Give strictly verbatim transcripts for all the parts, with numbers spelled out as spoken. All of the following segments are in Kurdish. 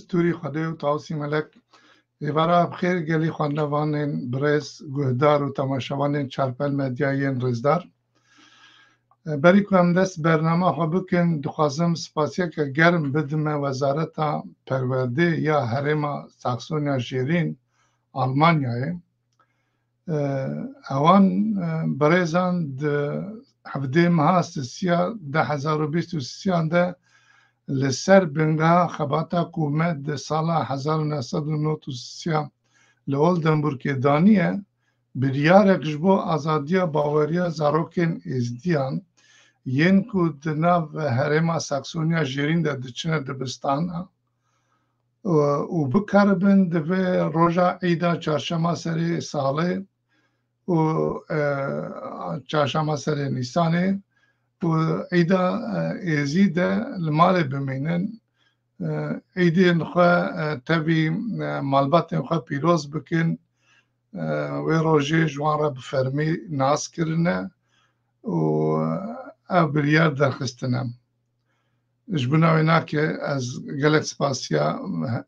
Tûrî Xwedê û Tawsî Melek. Êvara bi xêr gelî xwendevanên birêz, guhdar û temaşevanên Çarpel Medya yên rêzdar. Berî ku em dest bernama xwe bikin, dixwazim spasiyeke germ bidime Wezareta Perwerdê ya Herêma Saxonya Jêrîn, Almanyayê. Ewan, e, birêzan di hevdê meha sisiya du hezar û bîst û sisiyan de li ser bingeha xebata ku me di sala hezar û neh sed û nod û sisiya li Oldenburgê daniye, biryarek ji bo azadiya baweriya zarokên êzdiyan yên ku di nav herêma Saxonya Jêrîn de diçine dibistana, û, û bikaribin di vê roja Îda Çarşema Serê salê û, e, Çarşema Serê Nîsanê û Îda, e, Êzî de li malê bimînin. E, Îdên xwe, e, tevî, e, malbatên xwe pîroz bikin. E, wê rojê ji wan re bi fermî nas kirine û ev biryar derxistine. Ji bona wê nake ez gelek spasiya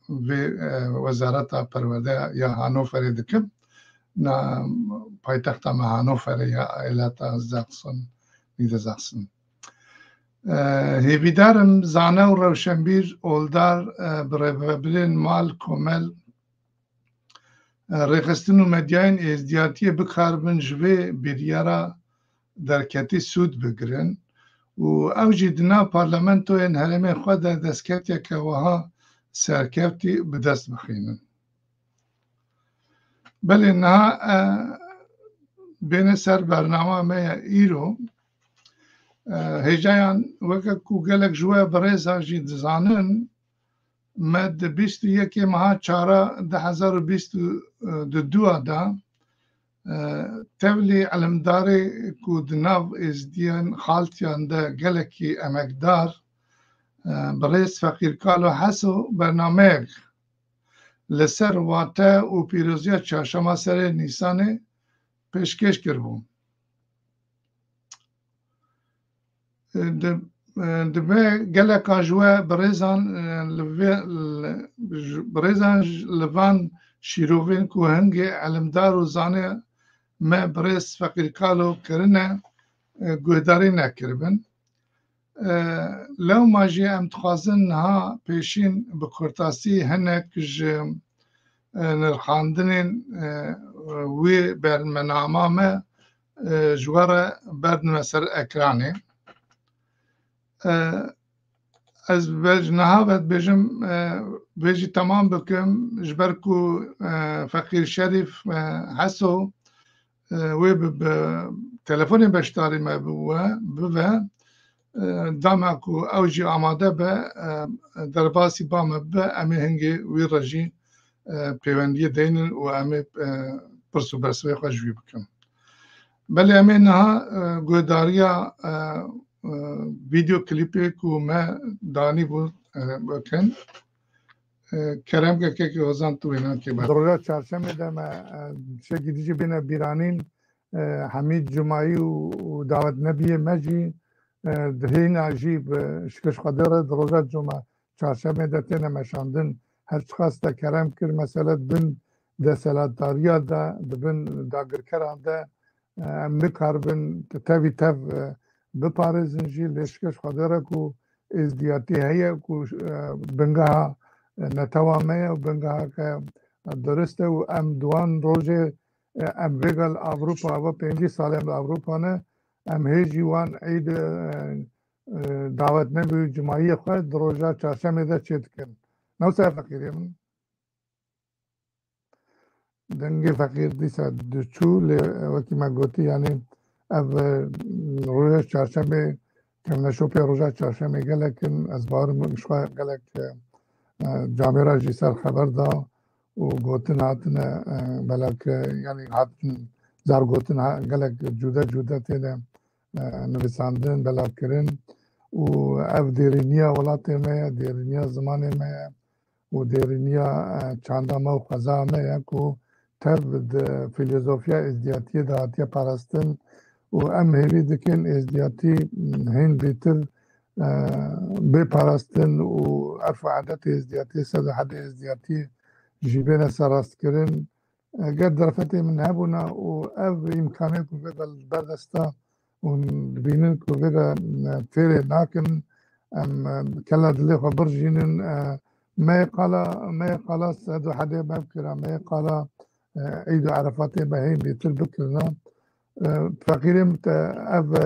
vê, e, Wezareta Perwerde ya Hannoverê dikim. Na paytexta me Hannoverê ya Eilata Saxon, Niedersachsen. E, hêvîdar im zane û rewşenbîr, oldar, e, birêvebirên mal, komel, e, rêxistin û medyayên êzdiyatiyê bikaribin ji vê biryara derketî sûd bigirin û ew jî di nav parlamentoyên herêmên xwe de destkevtiyeke wiha serkevtî bi dest bixînin. Belê niha, e, bêne ser bernama me ya îro. E, hêjayan weke ku gelek ji we birêza jî dizanin, me di bîst û yekê meha çara du hezar û bîst û du de, e, tevlî elimdarê ku di nav êzdiyan xaltiyan de gelekî emekdar, e, birêz Feqîr Kalo Heso bernameyek li ser wate û pîroziya Çarşema Serê Nîsanê pêşkêş kiribû. Di, dibe geleka ji we birêzan, e, li vê, li, ji, birêzan ji, li van şîrovên ku hingê elimdar û zanê me birêz Feqîr Kalo kirine, e, guhdarî nekiribin. E, lewma jî em dixwazin niha pêşîn bi kurtasî hinek ji, e, nirxandinên, e, wê bernama me, e, ji we re berdime ser ekranê. E, ez be-, ji niha ve dibêjim, e, vê jî temam bikim, ji ber ku, e, Feqîr Şerîf, e, Heso, e, wê bi, bi telefonê beşdarî me bi we, bive, e, dema ku ew jî amade be, e, derbasî ba me bibe, em ê hingê wî re jî, e, pêwendiyê deynin û em ê, e, pirs û bersivê xwe ji wî bikin. Belê em ê niha, e, guhdariya, e, e, vîdeo klîpê ku me danîbû, e, bikin. E, kerem ke kekê Hozan tu wênakê be. Di roja çarşemê de me, e, tiştekî dî jî bêne bîranîn, e, Hemîd Cumayî û, û dawetnebiyê me jî, e, di hêna jî bi şikir ji Xwedê re di roja cuma çarşemê de têne meşandin. Her çiqas te kerem kir, mesele di bin desthilatdariya de, di bin dagirkeran de, e, em nikaribin tevî tev, e, biparêzin jî, lê şikir ji Xwedê re ku êzdiyatî heye, ku, e, bingeha, e, netewa me ye û bingeheke durist e û em di wan rojê, e, em vêga li Ewropa, ava pêncî sal em li Ewropa ne, em hê jî wan êd, e, e, dawetnebû cumayiyê xwe di roja çarşemê de çêdikin. Ne wisa ye Feqîrê min? Dengê Feqîr dîsa diçû, lê wekî me gotî, yanî ev, e, roja çarşemê, kevneşopê roja çarşemê gelek in, ez bawerim ji xwe gelek, e, e, camêra jî ser xeber da û gotin hatine, e, belak, e, yanî hatin zar gotin ha-, gelek cude cude têne, e, nivîsandin, belavkirin û ev dêrîniya welatê me ye, dêrîniya zimanê me ye û dêrîniya, e, çanda me û xweza me ye ku tev di fîlozofiya êzdiyatiyê de hatiye parastin û em hêvî dikin êzdiyatî, m, hîn bêtir, e, bê parastin û erf û edetê êzdiyatiyê, sed û hedê êzdiyatiyê jî bêne serrastkirin. Eger derfetê min hebûna û ev îmkanê ku vê be li ber desta hûn dibînin ku vê be, e, fêrê nakin, em, e, kela dilê xwe birjînin, e, me yê qala, me yê qala sed û hedê me bikira, me yê qala, e, Eîd û Erefatê me hê bêtir bikirina. E, feqîrê min te ev, e,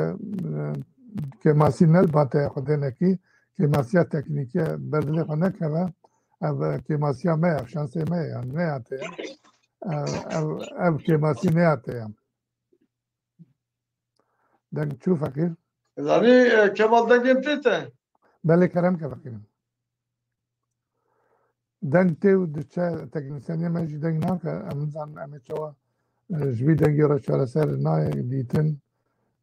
kêmasî ne li ba te ye xwedê nekî, kêmasiya teknîkî ye, ber dilê xwe nekeve. Ev, e, kêmasiya me ye, şansê me ye, yani neyate ye. E, ev, ev kêmasî neyate ye. Deng çû feqîr? Zanî, e, Kemal dengên tê te? Belê kerem ke feqîrim. Deng tê û diçe teknîsyenê me jî deng nake. Em nizanin em ê çawa, e, ji vî dengê re çareser nayê dîtin.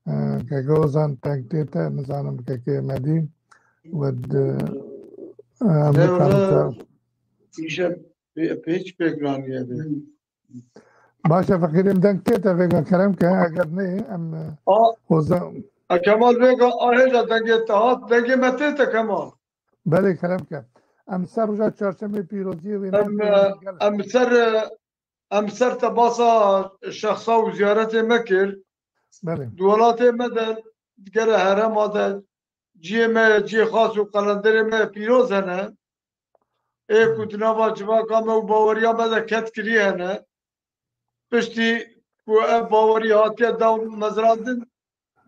E, keke Ozan deng tê te, nizanim keke Medî we di, e, em Lê bikarin wele te. Îşe pê-, pêç pêk raniye be. Baş e feqîrê min deng tê te vêga kerem ke, eger neyê em, e, A, Ozan. A Kemal vêga a hêja dengê te hat, dengê me tê te Kemal. Belê kerem ke. Em ser roja çarşemê pîroziyê wê Em, navê e, gel. Em ser, e, em ser te basa şexsa û ziyaretê me kir. Belê. Di welatê me de, di gere herêma de, ciyê me, ciyê xas û qelenderê me pîroz hene. Ê ku di nava civaka me û baweriya me de ketkirî hene. Piştî ku ev bawerî hatiye daw mezrandin,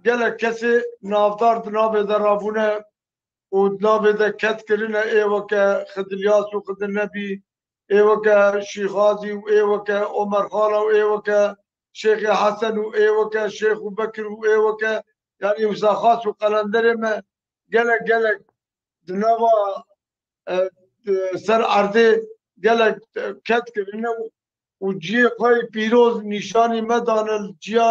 gelek kesê navdar di navê de rabûne û di navê de ketkirine, ê weke Xidiliyas û Xidir Nebî, ê weke Şîxazî û ê weke Omer Xala û ê weke Şêxê Hesen û ê weke Şêx û Bekir û ê weke, yanî wisa xas û qelenderê me gelek gelek di nava, e, e, ser erdê gelek, e, ketkirine û, û ciyê xwe yê pîroz nîşanî me dane li ciya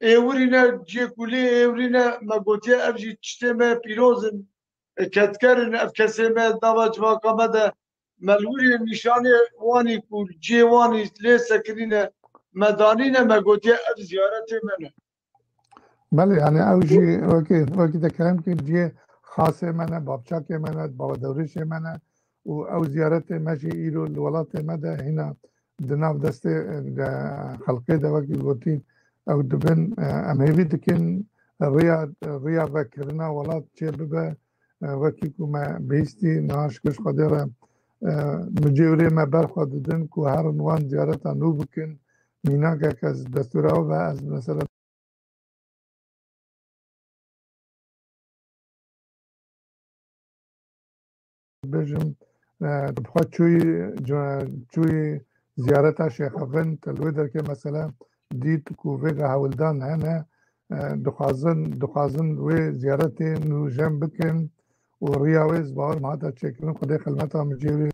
êwirî ne, ciyê ku lê êwirî ne, me gotiye ev jî tiştê me pîroz in, e, ketker in, ev kesê me nava civaka me de me li wir yên nîşanê wanî ku ciyê wanî lê sekirîne me danîne, me gotiye ev ziyaretê me ne. Belê, yani ew jî wekî, wekî te kerem kir, cihê xasê me ne, bavçakê me ne, bavdewrêşê me ne û ew ziyaretê me jî îro li welatê me de hîna di nav destê, e, xelkê de wekî gotî ew dibin, e, em hêvî dikin riya, riya vekirina welat çê bibe, e, wekî ku me bihîstî niha ji Xwedê re, e, micêwirê me ber xwe didin ku herin wan ziyareta nû bikin, mînakeke destûra be ez mesela bêjim, e, tu bi xwe çûyî, çûyî ziyareta Şêxevin, tu li wê derkê mesela dît ku vêga hewldan hene, e, dixwazin, dixwazin wê ziyaretê nûjen bikin û riya wê ez bawer me hate çêkirin, Xwedê xilmeta micêwirê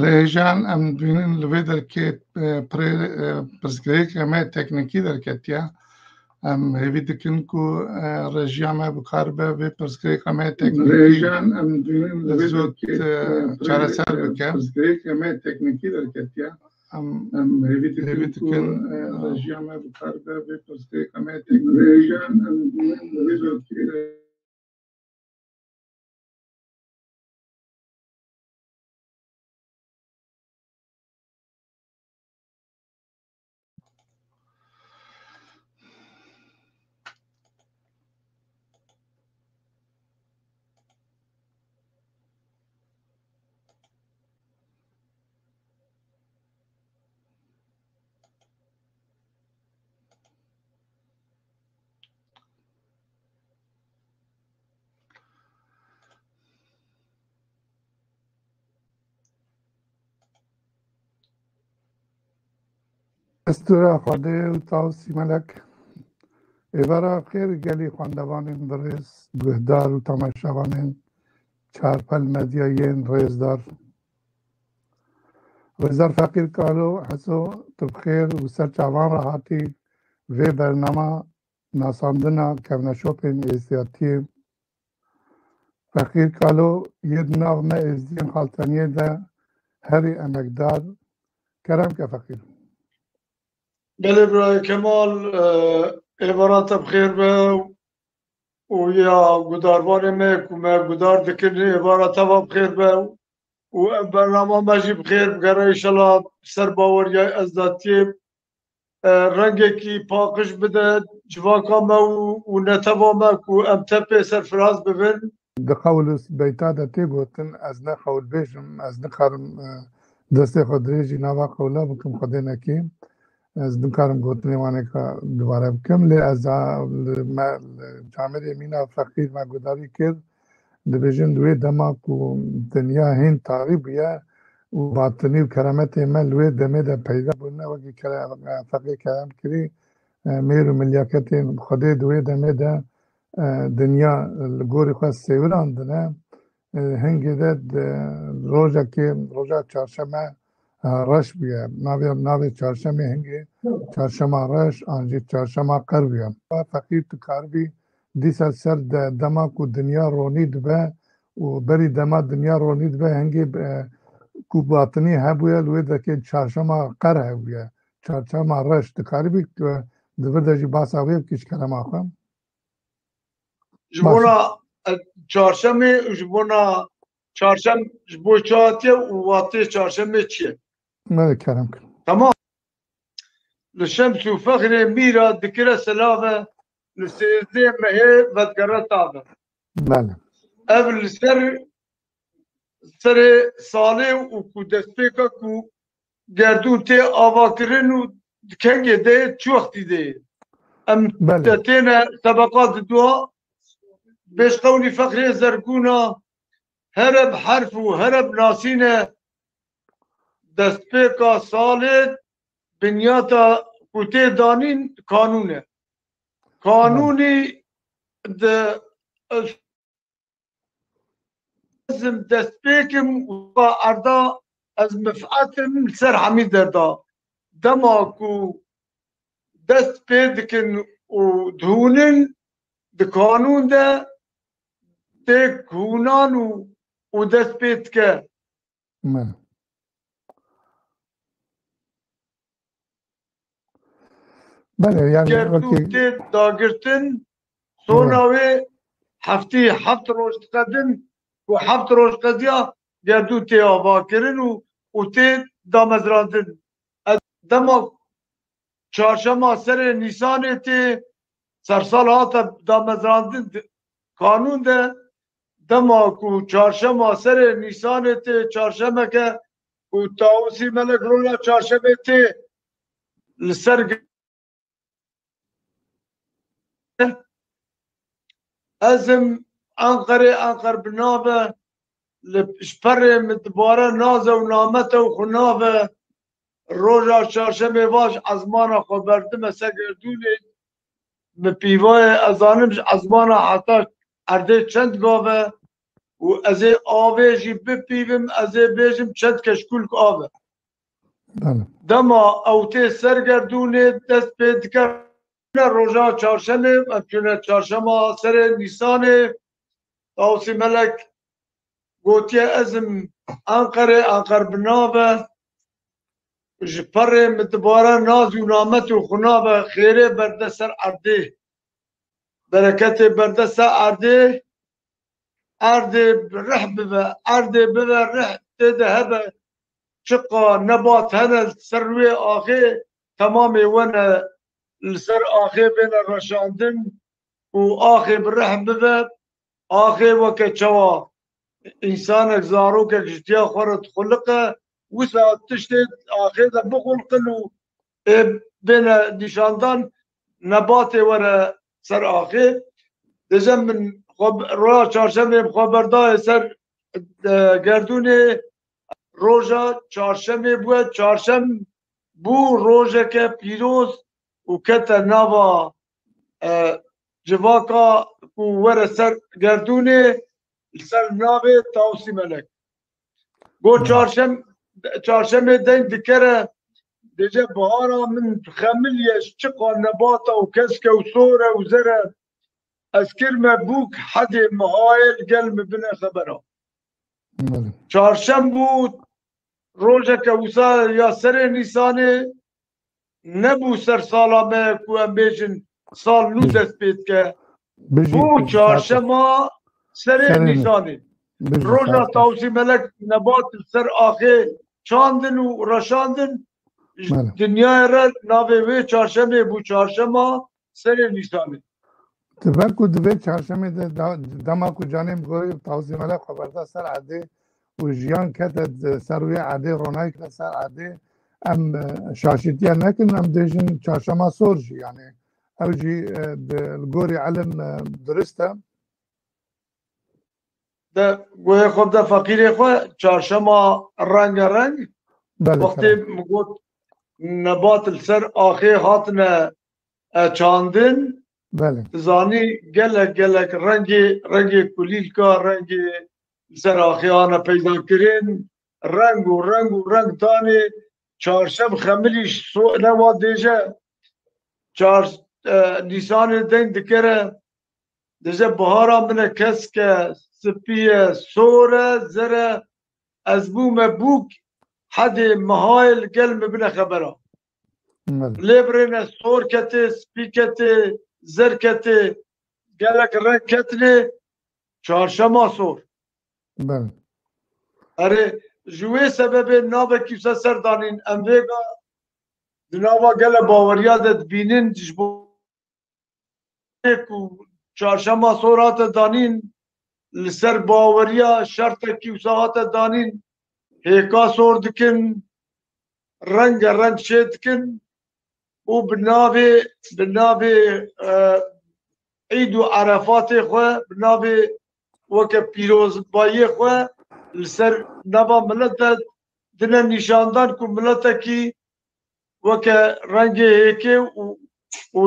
Lê jan em dibînin li vê derkê, e, pirê, e, pirsgirêkê me teknîkî derketiye. Em hêvî dikin ku, e, rejiya me bi kar be vê pirsgirêka me teknîkî Rêjan em dibînin li vê zû, derkê, e, e, pirê, çareser e, bike. Pirsgirêkê me teknîkî derketiye. Em, em hêvî dikin hêvî ku, dikin, e, e, rejiya me bi kar be vê pirsgirêka me teknîkî. Rêjan em dibînin li vê derkê, e, Estûra Xwedê û Tawsî Melek. Êvara xêr gelî xwendevanên birêz, guhdar û temaşevanên Çarpel Medya yên rêzdar. Rêzdar Feqîr Kalo Heso, tu bi xêr û ser çavan re hatî vê bernama nasandina kevneşopên êziyatiyê. Feqîr Kalo yê di nav me êzdiyên Xalteniyê de herî emekdar. Kerem ke Feqîr. Belê birayê Kemal, e, êvara te bi xêr be û ya gudarvanê me ku me gudar dikin êvara te ve bi xêr be û ev bernama me jî bi xêr bigere înşela ser baweriya Ezdatiyê, e, rengekî paqij bide civaka me û, û neteva me ku em te pê serfiraz bibin. Di qewl û beyta de tê gotin, ez ne qewlbêj im, ez nikarim, e, destê xwe dirêjî nava qewla bikim, Xwedê nekê. Ez nikarim gotinê waneka dubare bikim, lê ez a, li me, li camêrê mîna feqîr me gudarî kir. Dibêjin di wê dema ku dinya hîn tarî bûye û batinî û keremetê me li wê demê de peyda bûne, wekî kere-, feqîr kerem kirî, e, mêr û milyaketên Xwedê di wê demê de, e, dinya li gorî xwe sêwirandine. E, hingê de, de rojekê, roja çarşeme, e, reş bûye. Navê, navê çarşemê hingê çarşema reş an jî çarşema qer bûye. Feqîr tu karibî dîsa ser de, dema ku dinya ronî dibe û berî dema dinya ronî dibe hingê, e, ku batinî hebûye li wê dekê çarşema qer hebûye. Çarşema reş dikaribî, e, di vir de jî basa wê bikî ji kerema xwe. Ji Baş e. bona, e, çarşemê û ji bona çarşem ji bo çi hatiye û watê çarşemê çi ye? Belê kerem kir. Tamam. Li Şems û Fexrê Mîra dikire selave, li sêzdê mehê vedigere tave. Belê. Ev li ser serê salê û ku destpêka ku gerdûn tê avakirin û di kengê de yê, çi wextî de yê. Em Belê. te têne tebeqa di dua, pêşqewnî Fexrê Zergûna, here bi herf û here bi nasîne, destpêka salê, binyata ku tê danîn kanûn e. Kanûnî di ez im destpêkim û erda ez mifet im li ser hemî derda. Dema ku dest pê dikin û dihûnin di kanûn de tê hûnan û, û dest pê dike. Me. Belê, yani Gerdûn wekî tê dagirtin, sona Evet. wê heftî heft roj diqedin, ku heft roj qediya gerdûn tê avakirin û, û tê damezrandin. E, dema çarşema serê Nîsanê tê sersal hate damezrandin di-, kanûn de, dema ku çarşema serê Nîsanê tê çarşemeke û Tawusî Melek roja çarşemê tê li ser ge-, ez im Enqerê, Enqer bi nav e, li ji perê min dibare naze û namete û xunave, roja çarşemê va ji ezmana xwe berdime ser gerdûnê, bi pîvayê ez zanim ji ezmana heta erdê çend gav e û ez ê avê jî bipîvim, ez ê bêjim çend keşkûlk av e. Belê. Dema ew tê ser gerdûnê dest pê dike, roja çarşemê, em çûne çarşema serê Nîsanê, Tawusî Melek gotiye, ez im Enqerê, Enqer bi nav e, ji perê min dibare naz û namet û xunav e, xêrê berde ser erdê, bereketê berde ser erdê, erdê bi rih bibe, erdê bibe rih tê de hebe, çiqa nebat hene li ser wê axê, temamê wene li ser axê bêne reşandin û axê bi rih bibe, axê weke çawa însanek, zarokek ji diya xwe re dixuliqe, wisa tiştê axê de bixulqin û ê bêne nîşandan, nebatê were ser axê. Dêje min xwe, roja çarşemê bi xwe berdayê ser, e, gerdûnê, roja çarşemê bûye, çarşem bû rojeke pîroz û kete nava, e, civaka ku were ser gerdûnê, li ser navê Tawusî Melek. Got çarşem-, çarşemê deng dikere, dêje bihara min xemiliye, ji çiqa nebata û keske û sor e û zer e. Ez kirme bûk hedê mihayê li gel min bine xebera. Belê. Çarşem bû, rojeke wisa ya serê Nîsanê nebû ser sala me ku em bêjin sal nû Bijî. dest pê dike. Bijî, Bû bijî, çarşema serê Serê Nî- Nîsanê. Bijî, Roja saet. Tawsî Melek nebat li ser axê çandin û reşandin. Belê. Dinyayê re navê wê çarşemê bû, çarşema serê Nîsanê. Dibe ku divê çarşemê de da-, dema ku canê min gorî Tawsî Melek xwe berda ser erdê û jiyan kete di ser wê erdê, ronahî kete ser erdê, em, e, şaşîtiya nekin, em dêjin çarşema sor jî, yani ew jî, e, di, li gorî ilim, e, durist e. De guhê xwe bide feqîrê xwe, çarşema rengereng. Belê, Wextê kerem. min got nebat li ser axê hatine, e, çandin, Belê. dizanî gelek gelek rengê, rengê kulîlka, rengê li ser axê hane peyda kirin, reng û reng û reng danê, çarşem xemilî so-, ne wa dêje, çar, e, Nîsanê deng dikere, dêje bihara min e keske, spî ye, sor e, zer e, ez bûme bûk, hedê mihayê li gel min bine xebera. Belê. Lê birêne sor ketê, spî ketê, zer ketê, gelek reng ketine, çarşema sor. Belê. Erê, ji wê sebebê navekî wisa ser danîn, em vêga di nava gele baweriya de dibînin, ji bo ku çarşema sor hate danîn, li ser baweriya şertekî wisa hate danîn, hêka sor dikin, renge reng çê dikin û bi navê, bi navê, e, Îd û Erefatê xwe, bi navê weke pîrozbayiyê xwe li ser nava milet de dine nîşandan ku miletekî weke rengê hêkê û, û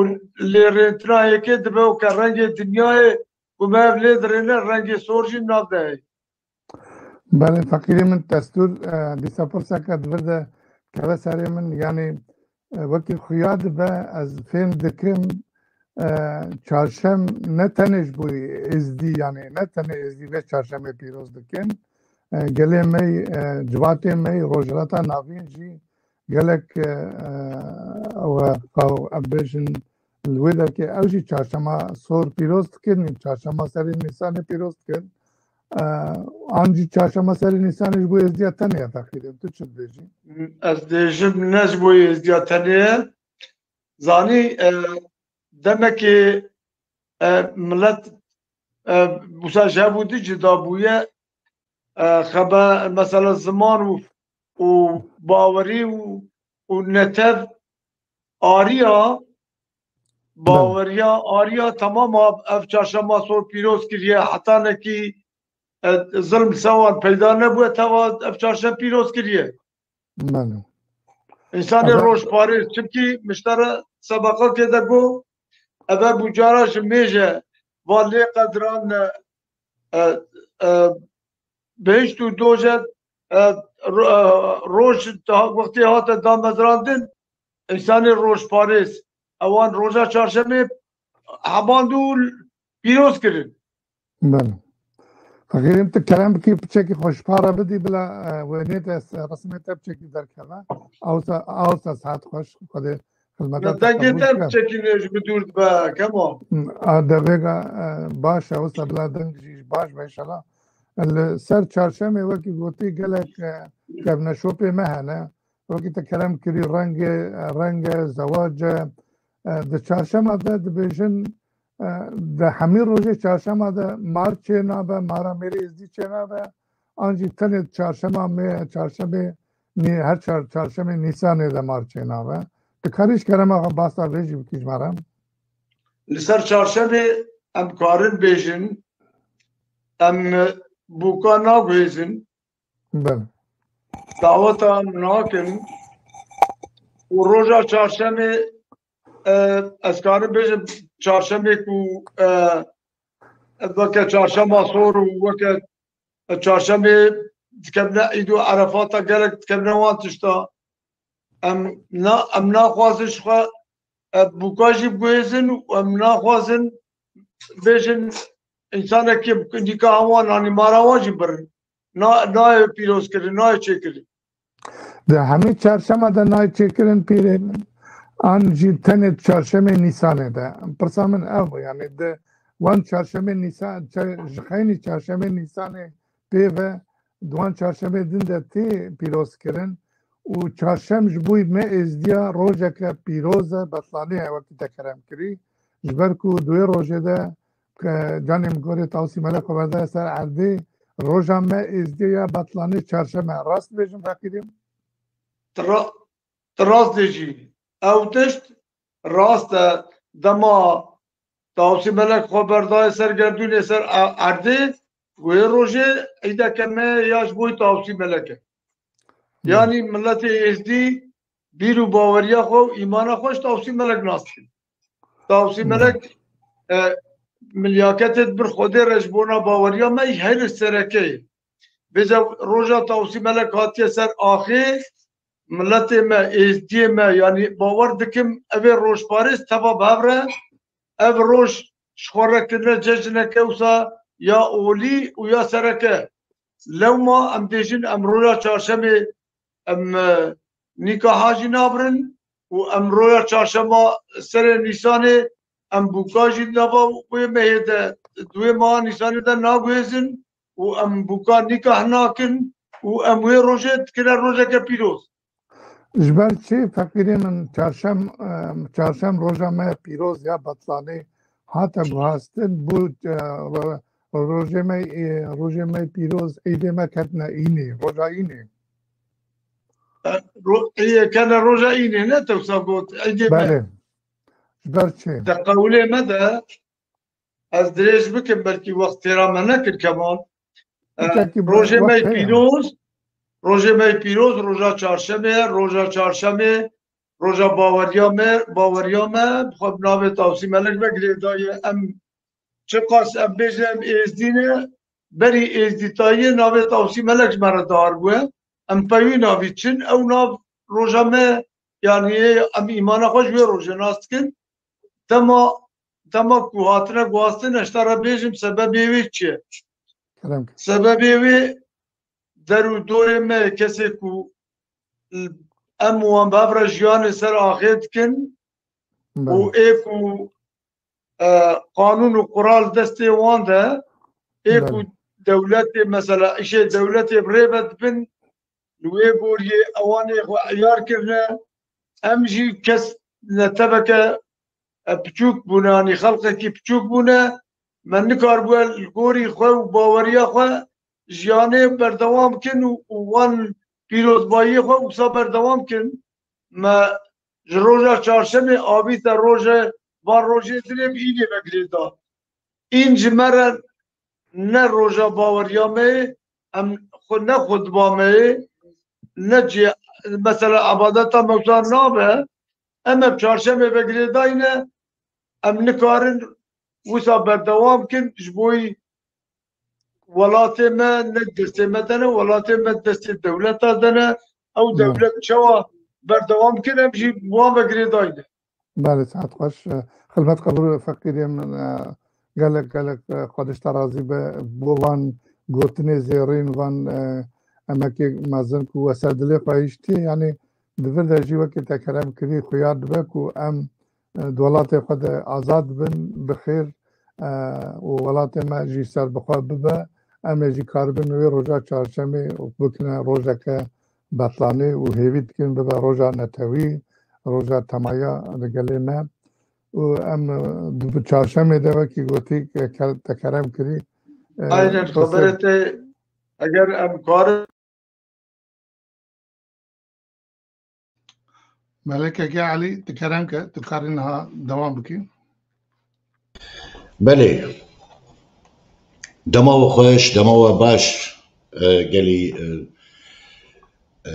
lêrêntina hêkê dibe weke rengê dinyayê ku me ev lê dirêne, rengê sor jî nav de heye. Belê, feqîrê min destûr, e, dîsa pirseke di vir de keve serê min, yanî, e, wekî xuya dibe, ez fêm dikim, e, çarşem ne tenê ji bo êzdî, yanî ne tenê êzdî vê çarşemê pîroz dikin, e, gelê me yî, e, civatê me yî Rojhilata Navîn jî gelek, e, e, ew e, xwe, em bêjin, li wê derkê ew jî çarşema sor pîroz dikin, çarşema serê Nîsanê pîroz dikin. E, an jî çarşema serê Nîsanê ji bo êzdiya tenê ye feqîrê. Tu çi dibêjî? Ez dêjim ne ji bo êzdiya tenê ye. Zanî, e, demekê, e, milet, e, wisa ji hev û di cida bûye, e, xebe-, mesela ziman û, û bawerî û, û netev ariya, Belê. baweriya ariya, tamam, ev çarşema sor pîroz kiriye, hetanekî, e, zilm sewan peyda nebûye, teva ev çarşem pîroz kiriye. Belê. Însanê Eve- rojparêz, çimkî miştera sebaqatê de got, eve bûcara ji mêje va lê qediran, e, e, e, bihişt û doje, e, ro-, e, roj daha wextê hate damezrandin, însanê rojparêz, ewan roja çarşemê heband û pîroz kirin. Belê. Feqîrê min, tu kerem bikî piçekî xwe ji para bidî bila, e, wênê te, resmê te piçekî derkeve. Awsa, awsa saet xweş, Xwedê xizmeta Min te dengê qebûl te bike. piçekî nêj bi dûr dibe, Kemal. A, de vêga, e, baş e, wisa bila deng jî baş be înşallah. Li ser çarşemê wekî gotî gelek, e, kevneşopê me hene. Wekî te kerem kirî rengê, e, renge, zewac e, e, di çarşema de dibêjin, e, di hemî rojê çarşema de mar çênabe, mara mêrê êzdî çênabe, an jî tenê çarşema me, çarşemê nî-, her çar-, çarşemê Nîsanê de mar çênabe. Tu karî ji kerema xwe basa vê jî bikî ji me re? Li ser çarşemê em karin bêjin, em bûka naguhêzin, Belê. daweta nakin û roja çarşemê, e, ez karim bêjim çarşemê ku, e, weke çarşema sor û weke çarşemê dikevne Îd û Erefata, gelek dikevne wan tişta. Em na-, em naxwazin ji xwe, e, bûka jî biguhêzin û em naxwazin bêjin, însanekî nîkaha wan, yanî mara wan jî birin. Na, nayê pîrozkirin, nayê çêkirin. Di hemî çarşema de nayê çêkirin pîrê min. An jî tenê çarşemê Nîsanê de. Pirsa min ev bû, yanî di wan çarşemê Nîsan, ça-, ji xeynî çarşemê Nîsanê pê ve di wan çarşemê din de tê pîrozkirin û çarşem ji bo me êzdiya rojeke pîroz e, betlanê ye wekî te kerem kirî. Ji ber ku di wê rojê de ke canê min gorê Tawsî Melek xwe berdaye ser erdê, roja me êzdiyê ya betlanê çarşem e. Rast dibêjim feqîrê min? Tu ra-, tu rast dibêjî. Ew tişt rast e. Dema Tawsî Melek xwe berdaye ser gerdûnê, ser e-, erdê, wê rojê îdeke me ya ji bo Tawsî Melek e. Yanî miletê êzdî bîr û baweriya xwe û îmana xwe ji Tawsî Melek nas dikin. Tawsî Melek, e, milyaketê di bir Xwedê re ji bona baweriya me heyr sereke ye. Bêje roja Tawsî Melek hatiye ser axê, miletê me, êzdiyê me, yanî bawer dikim evê rojparêz teva bi hev re, ev roj ji xwe re kirine cejneke wisa ya olî û ya sereke. Lewma em dêjin em roja çarşemê em, e, nîkaha jî nabirin û em roja çarşema serê Nîsanê em bûka jî nava wê mehê de, di wê meha Nîsanê de naguhêzin û em bûka nîkah nakin û em wê rojê dikine rojeke pîroz. Ji ber çi feqîrê min çarşem, e, çarşem roja me pîroz ya betlanê hate guhastin, bû, e, ro-, rojê me, e, rojê me pîroz, êdê me ketine înê, roja înê. E, ro-, ê, kene roja înê, ne te wisa got, êdê me. Belê. Ji ber çi? Di qewlê me de, ez dirêj bikim, belkî wext têra me nekir, Kemal. E, Hiçekî rojê me wextê ye. Pîroz, rojê me pîroz, roja çarşemê ye, roja çarşemê, roja baweriya me, baweriya me, bi xwe bi navê Tawsî Melek ve girêdaye. Em çiqas em bêjin em êzdî ne, berî êzdîtayiyê navê Tawsî Melek ji me re diarbûye. Em pey wî navî çin, ew nav roja me, yanî em îmana xwe ji wê rojê nas dikin. Dema, dema ku hatine guhastin, ez te re bêjim sebebê wê çi ye? Kerem ke. Sebebê wê der û dorê me, kesê ku em wan bi hev re jiyanê ser axê dikin û Belê. ê ku, e, qanûn û qural destê wan de, ê ku Belê. dewletê, mesela, îşê dewletê bi rê ve dibin, li wê goriyê ewanê xwe eyar kirine, em jî kes neteweke, e, piçûk bûne, yanî xelqekî piçûk bûne, me nikaribûye li gorî xwe û baweriya xwe jiyanê berdewam kin û, û wan pîrozbayiyê xwe wisa berdewam kin. Me ji roja çarşemê avîte roje, van rojê dinê bi înê ve girêda. În ji me re ne roja baweriya me ye, em xwe ne xutba me ye, ne cî, mesela ebadeta me wisa nabe, em ev çarşemê ve girêdayî ne, em nikarin wisa berdewam kin, ji bo welatê me ne destê me de ne, welatê me destê dewleta de ne, ew Ya. dewlet çawa berdewam kin, em jî wan ve girêdayî ne. Belê, saet xweş. Xilmet qebûl feqîrê min, e, gelek, gelek, e, Xwedê ji te razî be. Bo van gotinê zêrîn, van, e, emekê mezin ku we ser dilê xwe hiştî, yanî di vir de jî wekî te kerem kirî, xuya dibe ku em, e, di welatê xwe de azad bin, bi xêr, e, û welatê me jî serbixwe bibe. Em ê jî karibin wê roja çarşemê û bikine rojeke betlanê û hêvî dikin bibe roja netewî, roja temaya li gelê me. Û em, e, di çarşemê de wekî gotî, e, ke-, te kerem kirî, e, Aynen, xeberê te, eger em karin. Melekeke Elî, tu kerem ke, tu karî niha dewam bikî. Belê. Dema we xweş, dema we baş, e, gelî, e, e,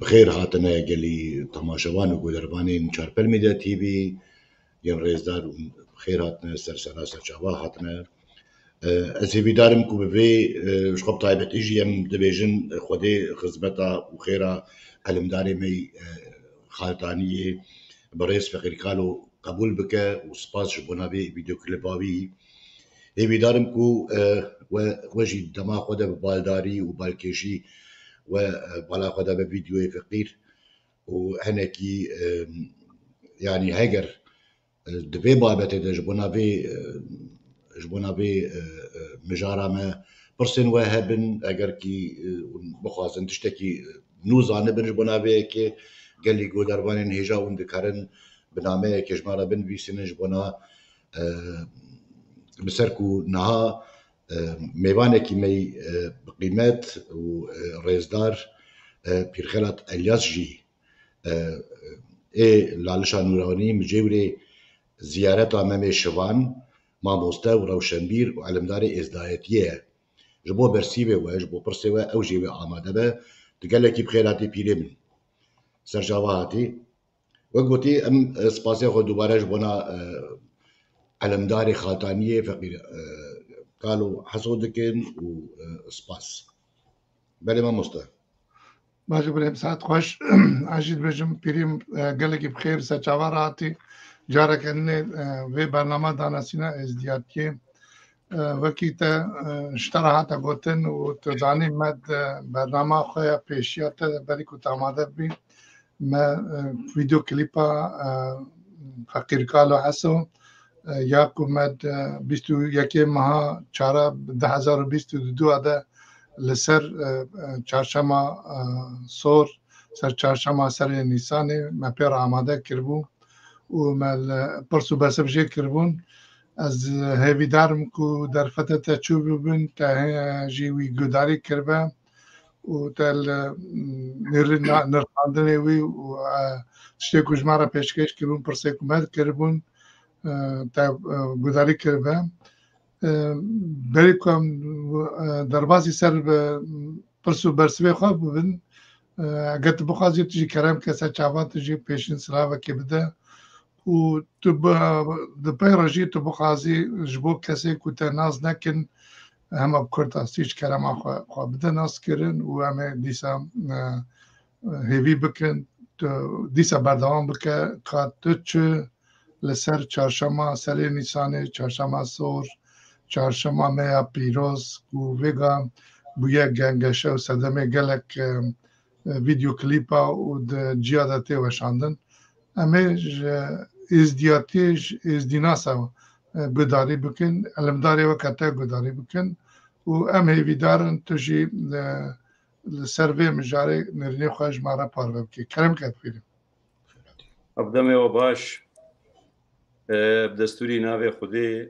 bi xêr hatine gelî temaşevan û guhdarvanên Çarpel Medya T V, yên rêzdar û bi xêr hatine, ser sera ser çava hatine. E, ez hêvîdar im ku bi vê, e, ji xwe bi taybetî jî em dibêjin, e, Xwedê xizmeta û xêra elimdarê me, e, Xaltaniyê birêz Feqîr Kalo qebûl bike û spas ji bona vê vîdeoklipa wî. Hêvîdar im ku, e, we, we jî dema xwe de bi baldarî û balkêşî we, e, bala xwe de bi vîdyoyê feqîr û hinekî, e, yanî heger, e, di vê babetê de ji bona vê, e, ji bona vê, e, e, mijara me pirsên we hebin, eger kî, e, hûn bixwazin tiştekî nû zanibin ji bona vê yekê, gelî guhdarvanên hêja hûn dikarin bi nameyekê ji me re binivîsînin ji bona, e, bi ser ku niha, e, mêvanekî me yî, e, bi qîmet û, e, rêzdar, e, Pîrxelat Elyas jî, e, ê Lalişa Nûranî, micêwrê ziyareta Memê Şivan, mamoste û rewşenbîr û elimdarê êzdayetiyê ye. Ji bo bersîvê we, ji bo pirsê we, ew jî wê amade be. Tu gelekî bi xêr hatî pîrê min. Ser çava hatî. Wek gotî, em, e, spasê xwe dubare ji bona, e, elemdarê Xaltaniyê Feqîr, e, Kalo Heso dikin û, e, spas. Belê mamoste. Baş birêm, saet xweş. Ez jî dibêjim pîrîm, e, gelekî bi xêr ser çava re hatî. Careke nê, e, vê bernama danasîna êzdiyatiyê. E, wekî te, e, ji te re hate gotin û tu zanî me di bernama xwe ya pêşiya te de berî ku te amade bî, me, e, vîdeo klîpa, e, Feqîr Kalo Heso, e, ya ku me di bîst û yekê meha çara du hezar û bîst û du de li ser, e, e, çarşema, e, sor, ser çarşema serê Nîsanê me pê re amade kiribû û me li pirs û bersiv jê kiribûn. Ez hêvîdar im ku derfetê te çû bibin, te hê jî wî guhdarî kiribe û te li, mm, nirî-, na-, nirxandinê wî û, e, tiştê ku ji me re pêşkêş kiribûn, pirsê ku me kiribûn, e, te, e, guhdarî kiribe. E, berî ku em, e, derbasî ser bi, pirs û bersivê xwe bibin, e, eger tu bixwazî, tu jî kerem ke ser çavan tu jî pêşîn silavekê bide û tu bi, di pey re jî tu bixwazî ji bo kesê ku te nas nekin, hema bi kurtastî ji kerema xwe, xwe bide naskirin û em ê dîsa, e, hêvî bikin, tu dîsa berdewam bike, ka tu çi li ser çarşema serê Nîsanê, çarşema sor, çarşema me ya pîroz ku vêga bûye gengeşe û sedemê gelek, e, e, vîdeo klîpa û di ciya de tê weşandin. Em ê ji êzdiyatiyê, ji êzdînasa, e, guhdarî bikin, elimdarê weke te guhdarî bikin û em hêvîdar in tu jî, e, li ser vê mijarê nirînê xwe ji me re parve bikî. Kerem ke pîrî. Ev demê we baş. E, bi destûrî navê Xwedê.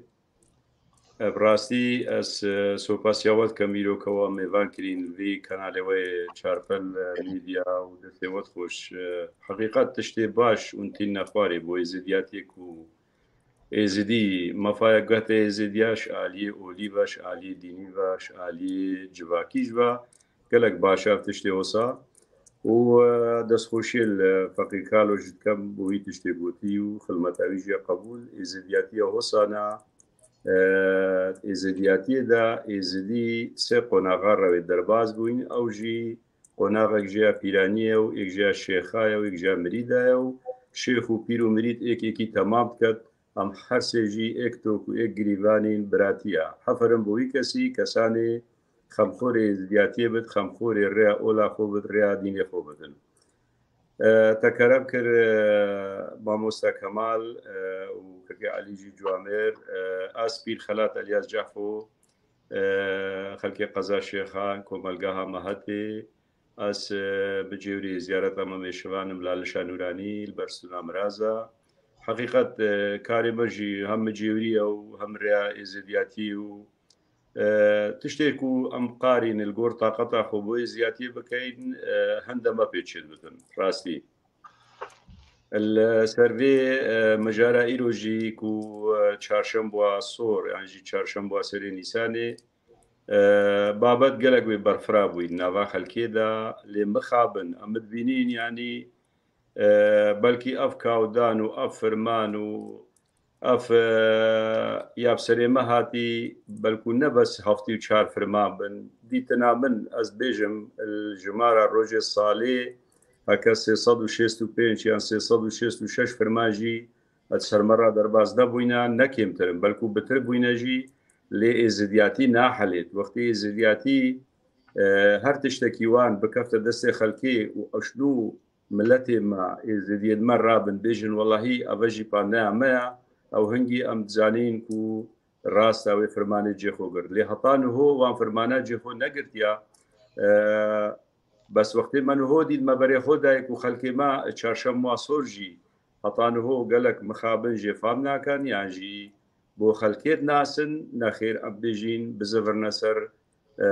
E, bi rastî ez, e, sopasiya we dikim îro ke we mêvan kirîn li vî kanalê we yê Çarpel, e, Media û destê we dixweş. E, heqîqet tiştê baş hûn tînne xwarê bo êzidiyatiyê ku Êzidî, mafaya guhte Êzidiya ji aliyê olî ve, ji aliyê dînî ve, ji aliyê civakî jî ve gelek baş ev tiştê wisa. Û, e, destxweşiyê li Feqîr Kalo jî dikem bo wî tiştê gotî û xilmeta wî jî ye qebûl. Êzidiyatiya wisa ne, e, êzidiyatiyê de êzidî sê qonaxa re wê derbas bûyîn. Ew jî qonaxek jê ya pîranî ye û êk jê ya şêxa ye û êk jê ya mirîda ye û şêx û pîr û mirîd êk êkî temam diket. Em her sê jî êk tok û êk girîvanîn, biratî ye. Heferin bo wî kesî, kesanê xemxorê êzidiyatiyê bit, xemxorê rêya ola xwe bit, rêya dînê xwe bidin. E, te kerem kir, e, mamoste Kemal, e, û Kirkê Elî jî Cuamêr, e, ez Pîr Xelat Elyas Cehfo, e, xelkê Qeza Şêxan, komelgeha Mehetê, ez, e, bi cêwrî ziyareta Memê Şivan im, Lalişa Nûranî, li ber Stûna Miraz e. Heqîqet, e, karê me jî hem micêwrî ye û hem rêya êzidiyatî û, e, tiştê ku em qarîn li gor taqeta xwe bo êzidiyatiyê bikeyn, e, hende me pê çêdibitin, rastî. Li ser vê, e, mijara îro jî ku, e, çarşemba sor, yan jî çarşemba serê Nîsanê, e, babet gelek wê berfira bûyî di nava xelkê de, lê mixabin, em dibînin, yanî, e, belkî ev kawdan û ev firman û ev, e, ya bi serê me hatî, belkû ne bes heftê û çar firman bin. Dîtina min, ez dibêjim, li jimara rojê salê heke sê sed û şêst û pênc yan sê sed û şêst û şeş firman jî di ser me re derbas nebûyne, ne kêmtir in, belkû bitir bûyne jî. Lê êzidiyatî nahelêt. Wextê êzidiyatî, e, her tiştekî wan bikefte destê xelkê û eşnû miletê me, êzidiyên me rabin, bêjin, welahî, eve jî pandeya me ya, ew hingî em dizanîn ku rasta wê firmanê cê xwe girt. Lê heta niho wan firmana cê xwe negirtiya. E, bes wextê me niho dît, me berê xwe dayê ku xelkê me çarşemwa sor jî heta niho gelek mixabin jê fam nakin, yan jî bo xelkê dinasin, nexêr em bêjîn, bizivirne ser, e,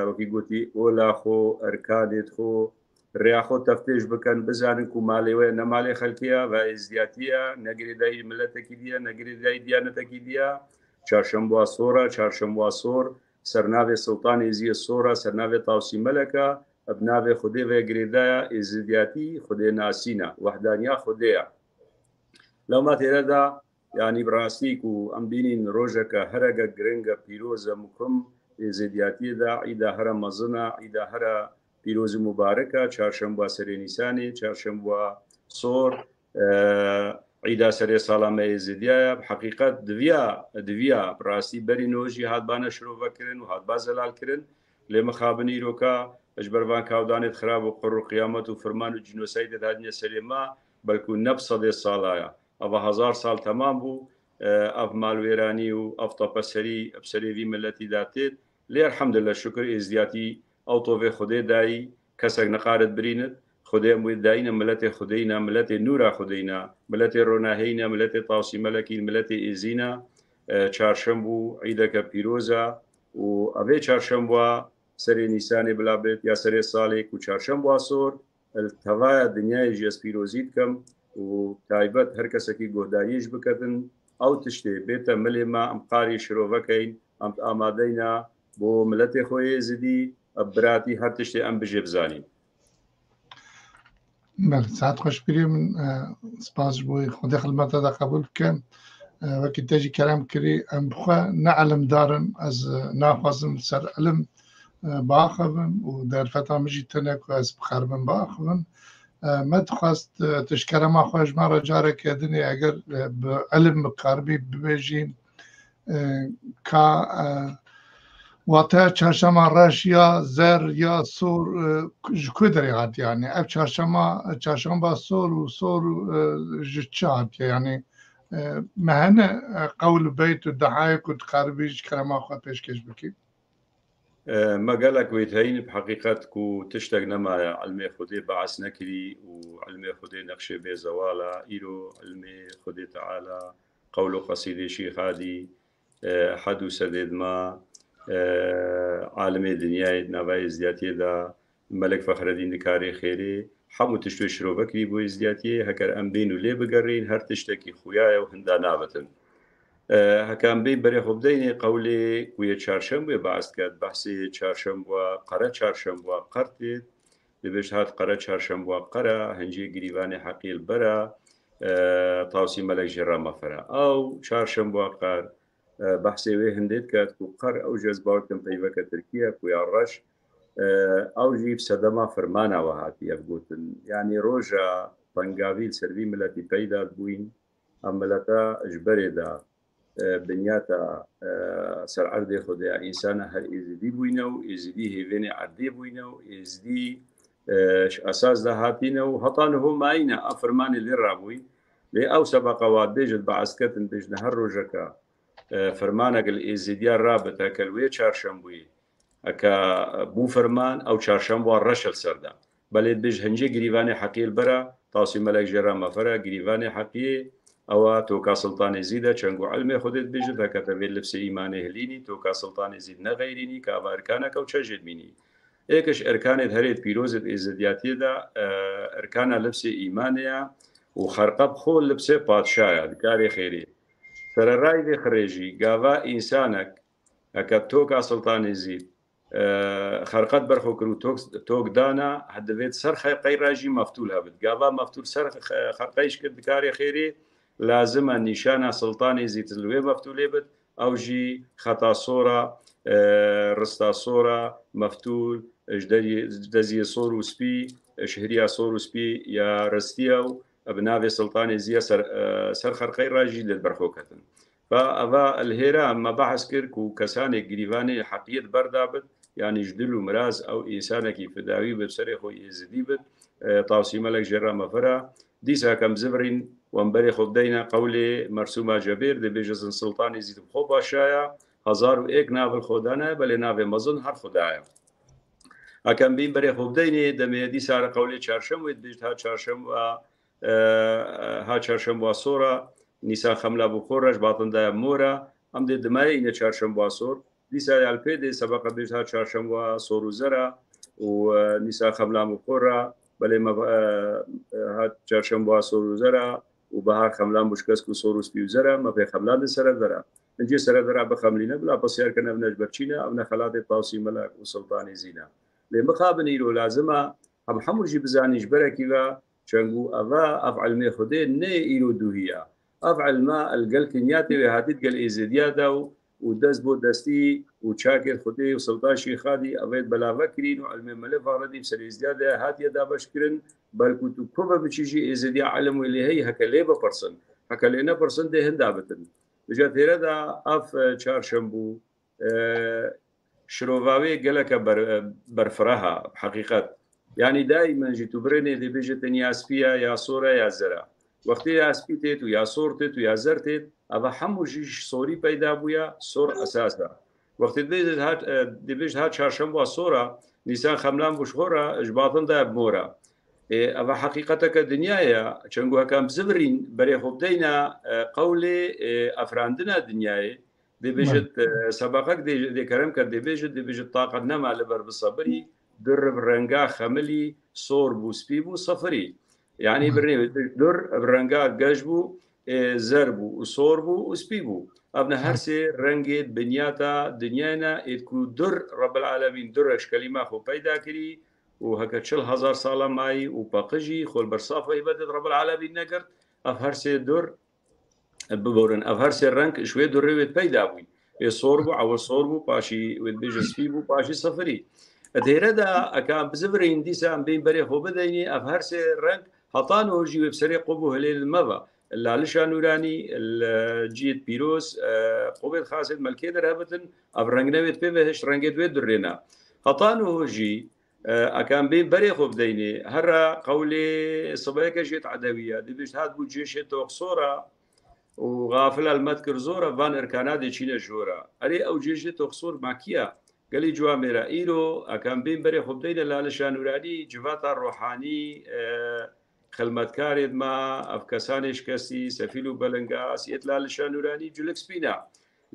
wekî gotî, ola xwe, erkanê xwe, rêya xwe teftêş bikin, bizanin ku malê we ne malê xelkê ye, ve êzdiyatî ye, ne girêdayî miletekî diye, ne girêdayî diyanetekî diye. Çarşemba sor e, çarşemba sor, sernavê Sultan Êziyê Sor e, sernavê Tawsî Melek e, bi navê Xwedê ve girêdaya êzidiyatî, Xwedê nasîna, wehdaniya Xwedê ye. Lewma têre de, yanî bi rastî ku em bînîn rojeke herege giring e, pîroz e, mukim êzidiyatiyê de, îda here mezin e, îda here pîroz û mubarek e, çarşemba serê Nîsanê, çarşemba sor, e, îda serê sala me êzidiya ye. Bi heqîqet diviya, diviya bi rastî berî niho jî hatbane şirove kirin û hatba zelal kirin. Lê mixabin îroka ji ber van kawdanê xirab û qir û qiyamet û firman û cînosaydê hatine serê me, belkû ne bi sedê sala ye. Eva hezar sal temam bû, e, ev malwêranî û ev tepeserî bi serê vî miletî de têt. Lê elhamdulillah, şukir êzdiyatî ew tovê Xwedê dayî, kesek niqarit birînit. Xwedê em wê dayîne, miletê Xwedê ne, miletê nûra Xwedê ne, miletê ronaheyî ne, miletê Tawsî Melekî, miletê Êzî ne. E, çarşemb û îdeke pîroz e û evê çarşemba serê Nîsanê bila bêt ya serê salê ku çarşemba sor, li tevaya dinyayê jî ez pîrozî dikim û taybet her kesekî guhdariyê jî biketin. Ew tiştê bête milê me, em qarî şirove keyin, em amadeyna bo miletê xwe yê zidî, bi biratî her tiştê em bijê bizanîn. Belê, saet xweş birî min, e, spas ji bo Xwedê xilmeta de qebûl bikin. E, wekî te jî kerem kirî, em bi xwe ne ilimdar in, ez, e, naxwazim li ser ilim, e, biaxivim û derfeta min jî tune ku ez bixeribim biaxivim. E, me dixwest, e, tu ji kerema xwe ji me re careke dinê eger, e, bi ilim bikaribî bibêjî, e, ka, e, wateya çarşema reş ya zer ya sor, e, ji ku derê hatiye? Yanî ev çarşema, çarşemba sor û sor, e, ji çi hatiye? Yanî, e, me hene, e, qewl û beyt û dehayê ku dikaribî ji kerema xwe pêşkêş bikî? E, me gelek wêteyîn bi heqîqet ku tiştek nemaye, ilmê Xwedê behs nekirî û ilmê Xwedê nexşê bê zewal e. Îro ilmê Xwedê Teala, qewl û qesîdê Şîx Hadî, e, hed û sedê dima, e, alimê dinyayê di nava êzdiyatiyê de, Melek Fexredîn Dikarê Xêrê, hemû tişt wê şirove kirî bo êzdiyatiyê, heker em bên û lê bigerîn, her tiştekî xuya ye û hinda nabitin. E, heke em bên berê xwe bideyinê qewlê ku yê çarşembê behs diket, behsê çarşemba, qere çarşemba, qer tê, dibêjt hat qere çarşemba qer e, hincê girîvanê heqî li ber e, e, Tawsî Melek jê re mefere. Ew çarşemba qer, e, behsê wê hindê diket ku qer ew jî ez bawer dikim peyveke tirkî ye ku ya reş, e, ew jî bi sedema firmana we hatiye gotin. Yanî roja pengavî li ser vî miletî peyda dibûyîn. Ev mileta ji berê de, e, binyata, e, ser erdê Xwedê ya însana her êzidî bûyne û êzidî hêvênê erdê bûyne û êzidî, e, ji esas de hatîne û heta niho mayîne. Ev firmanê lê rabûyî. Lê ew sebeqa wa dibêjit, behs diketin, dibêjin her rojeka, e, firmanek li êzidiya rabit, heke li wê çarşembûyê, heke bû firman, ew çarşemba reş e li ser de. Belê dibêj hincê girîvanê heqiyê li ber e, Tawsî Melek jê re mefere, girîvanê heqiyê, ew e toka Siltanê Zîd e, çeng û ilmê Xwedê dibêjit, heke te vê lifsê îmanê hilînî, toka Siltanê Zîd nexeyrînî, ka eva erkanek e û çe jê dimînî. Êk ji erkanê di herê pîrozê di êzidiyatiyê de, e, erkana lifsê îmanê ye û xerqe bi xwe lifsê padşa ye, dikarê xêrê. Sererayî vê xirê jî, gava însanek, heke toka Siltanê Zîd, e, xerqet ber xwe kir û tok, tok dana, divêt ser xerqey re jî meftûl hebit. Gava meftûl ser xe-, xerqey jî kir dikarê xêrê, lazim e nîşana Siltanê Zîd li wê meftûlê bit, ew jî xeta sora, e, rista sora, meftûl, ji deriyê, deziyê sor û spî, ji hiriya sor û spî ya ristiye û bi navê Siltanê Zî ya ser, e, ser xerqey re jî lê ber xwe ketin. Fa eva li hêra me behs kir ku kesanê girîvanê heqiyet berda bit, yanî ji dil û miraz ew însanekî fidawî bi serê xwe êzidî bit, e, tawsî melek jê re mefira. Dîsa kem zivirîn, wem berê xwe bideyne qewlê Mersûma Cebêr, dibêje zin Sultanê zî xwe paşaya, hezar û êk nav li xwe dane, belê navê mezin her Xwedaya. Ekem bîn berê xwe bideynê, demê dîsa re qewlê çarşem wê dibêjit ha çarşem wa, e, ha çarşem wa sora, nîsan xemla bû xora, ji batin daya mora, em dê dimayê îne çarşem wa sor. Dîsa ya li pê dê sebeqa bêjit ha çarşem wa sor û zera û, e, nîsan xemla bû xora, belê me, e, e, ha çarşem wa sor û zera û bahar xemlan bû ji kesk û sor û spî û zera, me pê xemlan di sere vera. Hincê sere vera bixemlîne, bila pisyar kin ev ne ji ber çî ne, ev ne xelatê Tawsî Melek û Sultanê Zîna. Lê mixabin îro lazim e, em hemû jî bizanîn ji berekî ve çengû eve, ev ilmê Xwedê ne îro dûhî ye. Ev ilma el gel kinyatê wê hatî gel êzêdiya de û, û dest bo destî û çakê Xwedê û Sultan Şîxadî evê belave kirîn û ilmê Melê Faxredî bi ser êzdiya de hatiye dabeş kirin, belkû tu ku ve biçî jî êzêdiya ilim wê lê heyî heke lê bipirsin. Heke lê nepirsin dê hinda bitin. Ji têre de ev, e, çarşem bû, e, şirova wê geleke ber-, e, berfireh e, heqîqet. Yanî daîmen jî tu birênê dê bêje te ya spî ye, ya sor e, ya zer e. Wextê ya spî têt û ya sor têt û ya zer têt, eva hemû jî ji sorî peyda bûye, sor esas e. Wextê dibêje ha, e, dibêje ha çarşemba sor e, nîsan xemlan bû ji xwe re, ji batin de mor e. Ê, eva heqîqeteke dinyayê ye. Çengo heke em bizivirîn, berê xwe bideyne, e, qewlê, e, efrandina dinyayê. Dê bêjit, e, sebaqek dê, dê kerem ke dê bêjit, dê bêjit taqet nema li ber bisebirî, dur bi renga xemilî, sor bû, spî bû, sifirî. Yanî birnê dur bi renga geş bû, e, zer bû, û sor bû, û spî bû. Ev ne her sê rengê binyata dinyayê ne, êd ku dur Rebbil Alemîn durek ji kelîma xwe peyda kirî û heke çil hezar sala mayî û paqijî xwe li ber saf heybetet Rebbil Alemîn negirt. Ev her sê dur Biborin, ev her sê reng ji wê durê wê peyda bûyî. Ê sor bû, ewil sor bû, paşî wê dibêje spî bû, paşî sifirî. Di hêre de, eka em bizivirîn, dîsa em bên berê xwe bideynê, ev her sê reng heta niho jî wê bi serê qub û hilêl me ve. Lalişa nûranî, li cihê pîroz, e, qubê xasê melkê derhebitin, ev reng ne wê pê ve hişt rengê wê durê ne. Heta niho jî, E, eka em bên berê xwe bideynê, herra qewlê sibeyeke jêt edewî ye. Dibêjt hat bû cêşê toxsora û xafila li me dikir zor e, van irkana dê çîne jor e. Erê ew cêşê toxsor ma kî ye? Gelî ciwamêre. Îro, eka em bên berê xwe bideyne Lalişa Nûranî, civata ruhanî, e, xilmetkarê me, ev kesanê şikestî, sefîl û belinga, siyet Lalişa Nûranî, culik spîn e.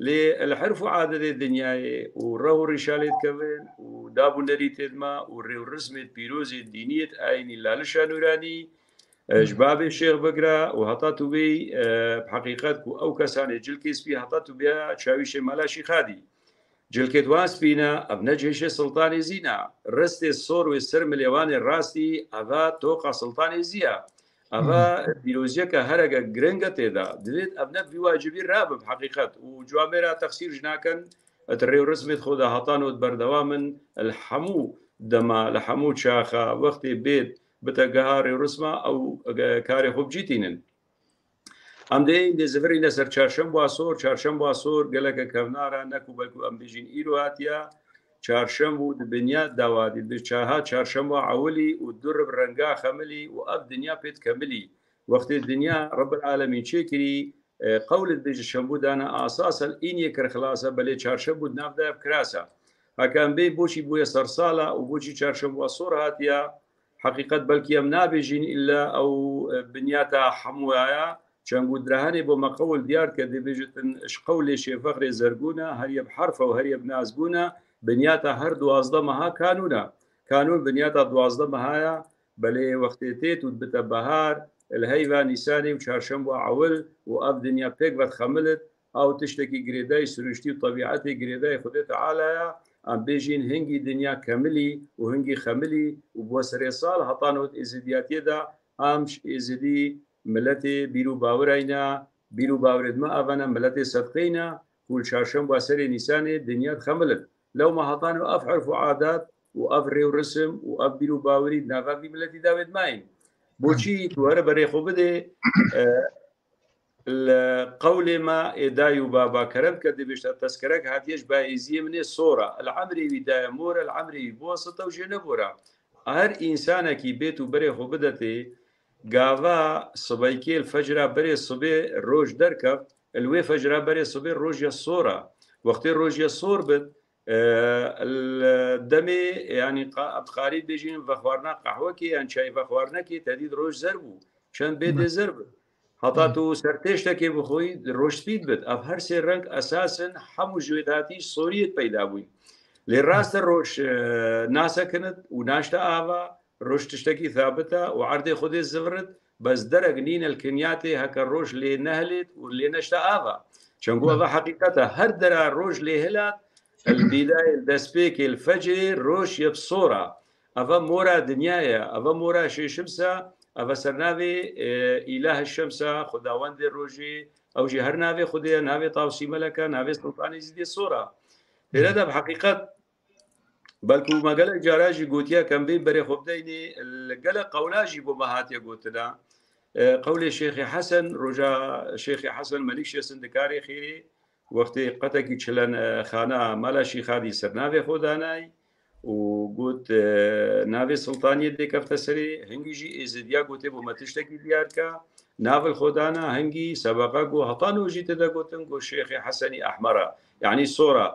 Lê li herf û adetê dinyayê û reh û rîşalê dikevin û dab û nerîtê dima û rê û rismê pîrozê dîniyê ayînî Lalişa Nûranî, e, ji babê şêx bigira û heta tu bêyî, e, bi heqîqet ku ew kesanê cilkê spî heta tu bêya çawîşê mala Şîxadî. Cilkê wan spî ne, ev ne cêşê Siltanê Zî ne. Ristê sor wê ser milê wan ê rastî, eva toqa Siltanê Zî ye. Eva pîroziyeke hereke giring e tê de. Divêt ev ne bi vî wacibî rabe bi heqîqet. Û ciwamêra texsîr ji nakin, di rê û rismê xwe de heta not berdewam in, li hemû dema, li hemû çaxa, wextê bêt, bite geha rê û risma ew, e, karê xwe bi cî tînin. Em dê ên dê zivirîne ser çarşemba sor, çarşemba sor geleke kevnar e, ne ku belku em bêjîn îro hatiye, çarşemb û di binya dawa dî, di çaha çarşemba ewilî û dur bi renga xemilî û ev dinya pê dikemilî. Wextê dinya Rebbil Alemîn çêkirî, e, qewlê dibêje şembu dane asas el, îniyê kir xilas e, belê çarşemb û di nav de ev kiras e. Heke em bê boçî bûye sersala û boçî çarşemba sor hatiye, heqîqet belkî em nabêjîn îlla ew, e, binyata hemûya ye. Çend ku direhanê bo me qewil diyar dike, dê bêjitin ji qewlê Şêfexrê Zergûn e, her yek bi herf e û her yek bi nas bûn e, binyata her duwazdeh meha kanûn e. Kanûn binyata duwazdeh meha ye, belê wextê têt û dibite behar, li heyva Nîsanê û çarşemba ewil û ev dinya pêk ve dixemilit, ew tiştekî girêdayî siruştî û tebîetê girêdayî Xwedê Teala ye. Em bêjîn hingî dinya kemilî û hingî xemilî û bi wesirê sal heta not êzidiyatiyê de em ji êzidî miletê bîr û bawirayî ne, bîr û bawirê dima eve ne, miletê sedqeyî ne ku li çarşemba serê Nîsanê dinya dixemilin. Lewma heta no ev urf û adat û ev rê û risim û ev bîr û bawirî di nava vî miletî de wê dimayîn. Boçî tu here berê xwe bidê, e, li qewlê me ê dayî û baba kerem ke dibêjte tezkerek hatiye ji ba êziyê min ê sor e. Li emrê wî daye mor e, li emrê wî biwesite û jê nebor e. Her însanekî bêt û berê xwe bidetê, gava sibeykê li fecra berê sibê roj derkeft, li wê fecra berê sibê roj ya sor e. Wextê roj ya sor bit, e, li demê, yanî qa-, em dikarî bêjin vexwarina qehwekê yan çay vexwarinekê tedî di roj zer bû. Çend bê dê zer bit. Heta tu ser têştekê bixwî, roj spî dibit. Ev her sê reng esas in, hemû ji wê datî soriyê peyda bûyî. Lê rast e roj, e, nasekinit û naşte ava, roj tiştekî thabit e û erdê Xwedê zivirit, bes derek nîne li kinyatê heke roj lê nehilêt û lê neşte ava. Çengo eva heqîqet e, her dera roj lê hilat, li bîdayê, li destpêkê, li fecrê roj yê bi sor e. Eva mora dinyayê ye, eva mora şêşims e, eva sernavê, e, Îlah Şems e, Xwedawendê rojê, ew jî her navê Xwedê ye, navê Tawsî Melek e, navê Sultanê Êzîdê sor e. Lêre de bi heqîqet, belkû me gelek cara jî gotiye, ke em bên berê xwe bideynê, li gelek qewla jî bo me hatiye gotina. E, qewlê Şêxê Hesen, roja Şêxê Hesen Melik Şêsin dikarê xêrê, wextê qetekî çilen, e, xana mala Şîxadî ser navê xwe danay û got, e, navê Sultaniyê dê kefte serê, hingî jî Êzidiya gotê bo me tiştekî diyar ke, nav li xwe dana, hingî sebeqa got, heta no jî tê de gotin, got Şêxê Hesenî Ehmer e, yanî sor e.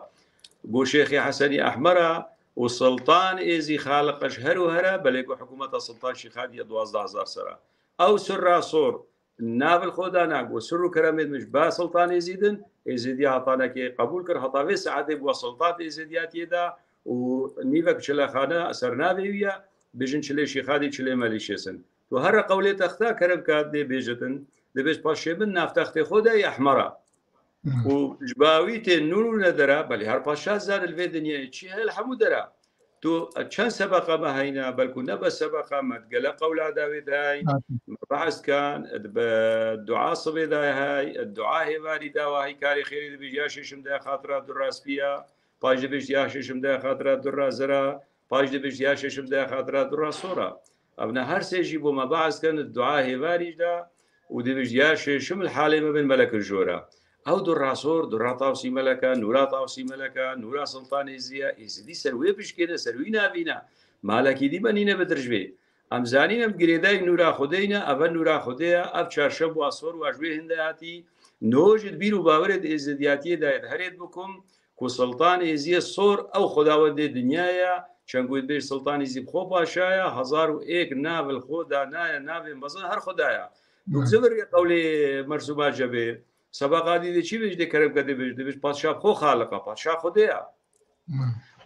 Got Şêxê Hesenî Ehmer e û Sultan ê zî xaliq e ji her û here, belê got hikûmeta Sultan Şîxadî ye duwazdeh hezar ser e. Ew sirra sor, nav li xwe dana, got sir û keremê min ji ba Sultan Êzîd in, Êzîdiya hetanekê qebûl kir, heta vê saetê bû Sultan Êzîdiyatiyê de û nîvek çilexane ser navê wî ye, bêjin çilê Şîxadî, çilê Melî Şêsin. Tu here qewlê texta kerem ka dê bêjitin, dibêj paşê min nav textê xwe de yê ehmer e. Û ji bawî tê nûr û nedera, belê her paşa zane li vê dinyayê çi heye li hemû dera. Tu çend sebeqa me heyne, belkû ne bes sebeqa me, gelek qewla dawê de hey, me behs dikan, di be dua sibê de hey, dua hêvarî de wahî karê xêrê dibêj ya şêşim de xatira du raspiya, paş dibêj ya şêşim de xatira du razira, paş dibêj ya şêşim de xatira du rasora. Ev ne her sê jî bo me behs dikin, dua hêvarî de û dibêj ya şêşim li halê me bin melek jora. Ew dura sor, dura Tawsî Melek e, nûra Tawsî Melek e, nûra Sultanê Êzî ye, Êzîdî ser wê bişkêne, ser wî navîne. Malekî dî me nîne bi dirjvê. Em zanîn em girêdayî nûra Xwedê ne, ev e nûra Xwedê ye, ev çarşem wa sor wa ji wê hinde hatî. No ji bîr û bawerê di Êzidiyatiyê de ye, di herê dibikum ku Sultan Êzî ye sor ew xwedawendê dinyayê ye, çend ku dibêj Sultan Êzî bi xwe paşa ye, hezar û êk nav li xwe danaye, navê mezin her xweda ye. Tu zivir qewlê Mersûma Cebê. Sebeqa dî de çi bêj, dê kerem ke dê bêj, dê bêj padşa xwe xaliq e, padşa Xwedê ye.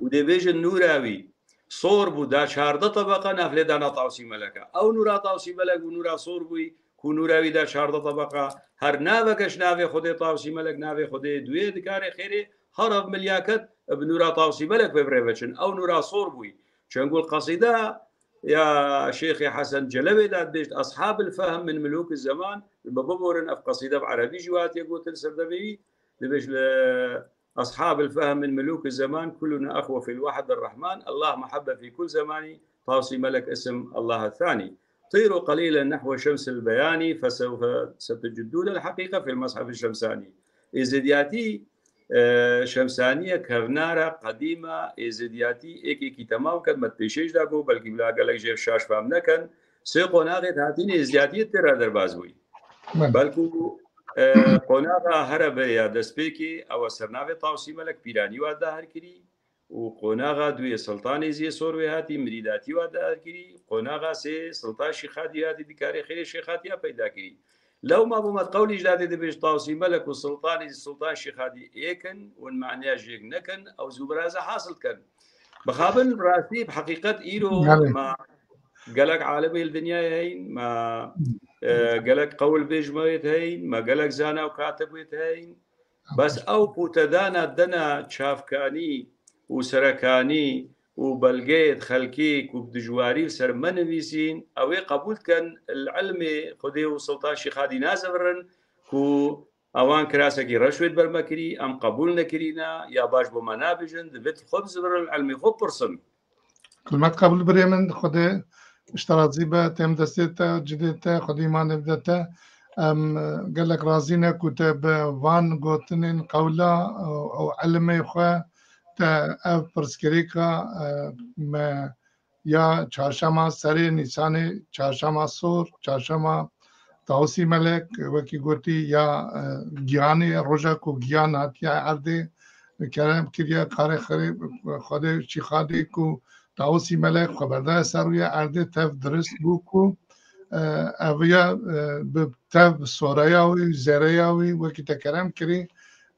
Û dê bêjin nûra wî sor bû, da çardeh tebeqa, nav lê dana Tawsî Melek e. Ew nûra Tawsî Melek bû, nûra sor bûyî, ku nûra wî da çardeh tebeqa. Her naveke ji navê Xwedê Tawsî Melek, navê Xwedê duyê dikarê xêrê, her ev milyaket bi nûra Tawsî Melek ve bi rê ve çin. Ew nûra sor bûyî. Çengul qesîda ya Şêxê Hesen Celewê de dibêjt, "Ashabil fehm min mulûk zeman", bi biborin ev qesîde bi erebî jî hatiye gotin serdemê wî, dibêj li "Ashabil fehm min mulûk zeman, kulluna exwe fil wahid rehman, Allah muhabbe fî kul zemanî", Tawsî Melek isim Allah thanî. "Tîru qelîlen nehwe şemsil beyanî, fesewfe setucidûne l-heqîqe fil meshef şemsanî." Êzidiyatî e, şemsaniye kevnara qedîma êzidiyatî êk êkî temam ket, me pêşêj da got, belkî bila gelek jê şaş fam nekin. Sê qonaxê hatîn êzidiyatiyê tê re derbas bûyî. Belê. Belkû, e, qonaxa here bê ya destpêkê, ew e sernavê Tawsî Melek pîranî wa dahir kirî û qonaxa duyê Sultanê Ziyê Sor wê hatî mirîdatî wa dahir kirî, qonaxa sê Sultan Şîxadî hatî dikarê xêrê Şêxatiya peyda kirî. Lewma bo me qewlî ji dadê dibêj Tawsî Melek û Sultanî, Sultan Şîxadî êk in û maniya ji yek nekin, ew zû biraze hasil dikin. Mixabin rastî bi heqîqet îro Belê. me gelek alimê li dinyayê heyn, me, e, gelek qewl bêj me wê heyn, me gelek zana û katib wê heyn. Bes ew pûtedana dena çavkanî û serekanî û belgeyê xelkê ku bi dijwarî li ser me nivîsîn, ew ê qebûl dikin, li ilmê Xwedê û Sultan Şîxadî nazivirin ku ewan kirasekî reş wê di ber me kirî, em qebûl nekirîne, ya baş bo me nabêjin, divêt xwe bizivirin, ilmê xwe bipirsin. Kulmet qebûl birê min, Xwedê ji te razî be, têm destê te, cidê te, Xwedê îmanê bide te. Em gelek razî ne ku te bi van gotinên qewla û, û elimê xwe te ev pirsgirêka, e, me ya çarşema serê Nîsanê, çarşema sor, çarşema Tawusî Melek, wekî gotî ya, e, giyanê, roja ku giyan hatiye erdê, kerem kiriye karê xirê, Xwedê Şîxadê ku Tawusî Melek xwe berdaye ser rûyê erdê, tev dirist bû ku, e, ev ya, e, bi tev soreya wî, zêreya wî, wekî te kerem kirî,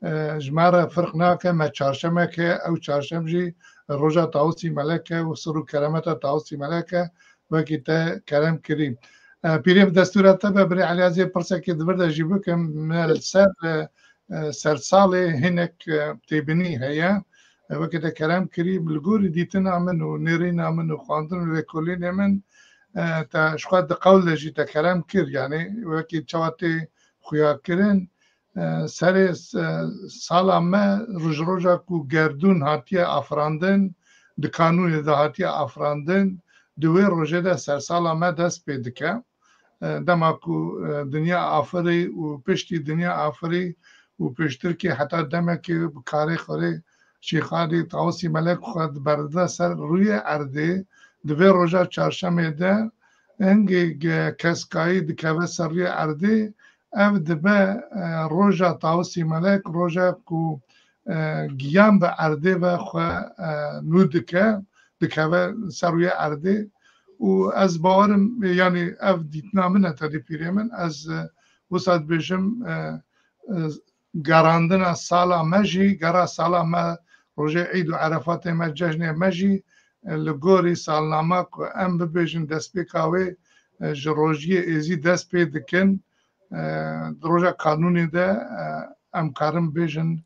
e, ji me re firq nake, me çarşemek heye, ew çarşem jî roja Tawusî Melek e û sir û keremeta Tawusî Melek e, wekî te kerem kirî. E, pîrê bi destûra te be, birê Eliyazê pirsekê di vir de jî bikim, me li ser, e, e, sersalê hinek, e, têbinî heye. E, wekî te kerem kirî, li gorî dîtina min û nêrîna min û xwendin û lêkolînê min, e, te ji xwe di qewl de jî te kerem kir, yanî wekî çawa tê xuya kirin, e, serê s-, e, sala me, roj roja ku gerdûn hatiye afirandin, di kanûnê de hatiye afirandin, di wê rojê de sersala me dest pê dike. E, dema ku, e, dinya afirî û piştî dinya afirî û piştirkî heta demekê bi karê xwe rê Şîxadî Tawusî Melek xwe berdide ser rûyê erdê, di vê roja çarşemê de hingê ge-, keskayî dikeve ser rûyê erdê, ev dibe, e, roja Tawusî Melek, roja ku, e, giyan bi erdê ve xwe, e, nû dike, dikeve ser rûyê erdê. Û ez bawerim, yanî ev dîtina min e, tedî pîrê min, ez, e, wisa dibêjim, e, e, gerandina sala me jî, gera sala me, rojê Eîd û Erefatê me, cejnê me jî, e, li gorî salnama ku em bibêjin destpêka wê, e, ji rojiyê êzî dest pê dikin, e, di roja kanûnê de, e, em karin bêjin,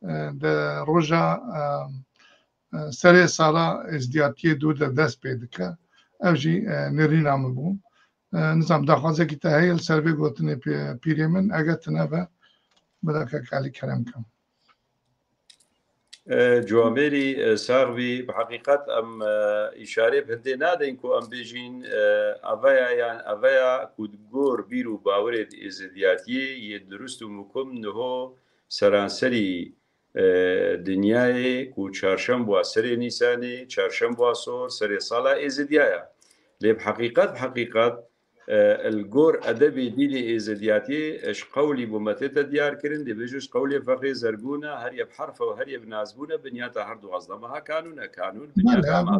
e, di roja, e, e, serê sala êzdiyatiyê dû de dest pê dike. Ev jî, e, nêrîna min bû. E, nizam, daxwazekî te heye li ser vê gotinê pê-, pîrê min, eger tune be, bila kek Elî kerem ke. E, Ciwamêrî, e, sax bî. Bi heqîqet em, e, îşarê bi hindê nadin ku em bêjîn, e, aveya yan aveya ku di gor bîr û bawerê di êzidiyatiyê yê dirust û mukim niho seranserî, e, dinyayê ku çarşemba serê Nîsanê, çarşemba sor, serê sala êzidiya ye. Lê bi heqîqet, bi heqîqet, e, li gor edebê dînê êzidiyatiyê, e, ji qewlî bo me tête diyar kirin, dê bêjin ji qewlê Fexrê Zergûna, her yê bi herf e û her yê bi nas bûne, binyata her duwazdeh meha kanûn e. Kanûn binyata ma.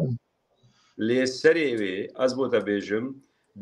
Lê serê wê, ez bo te bêjim,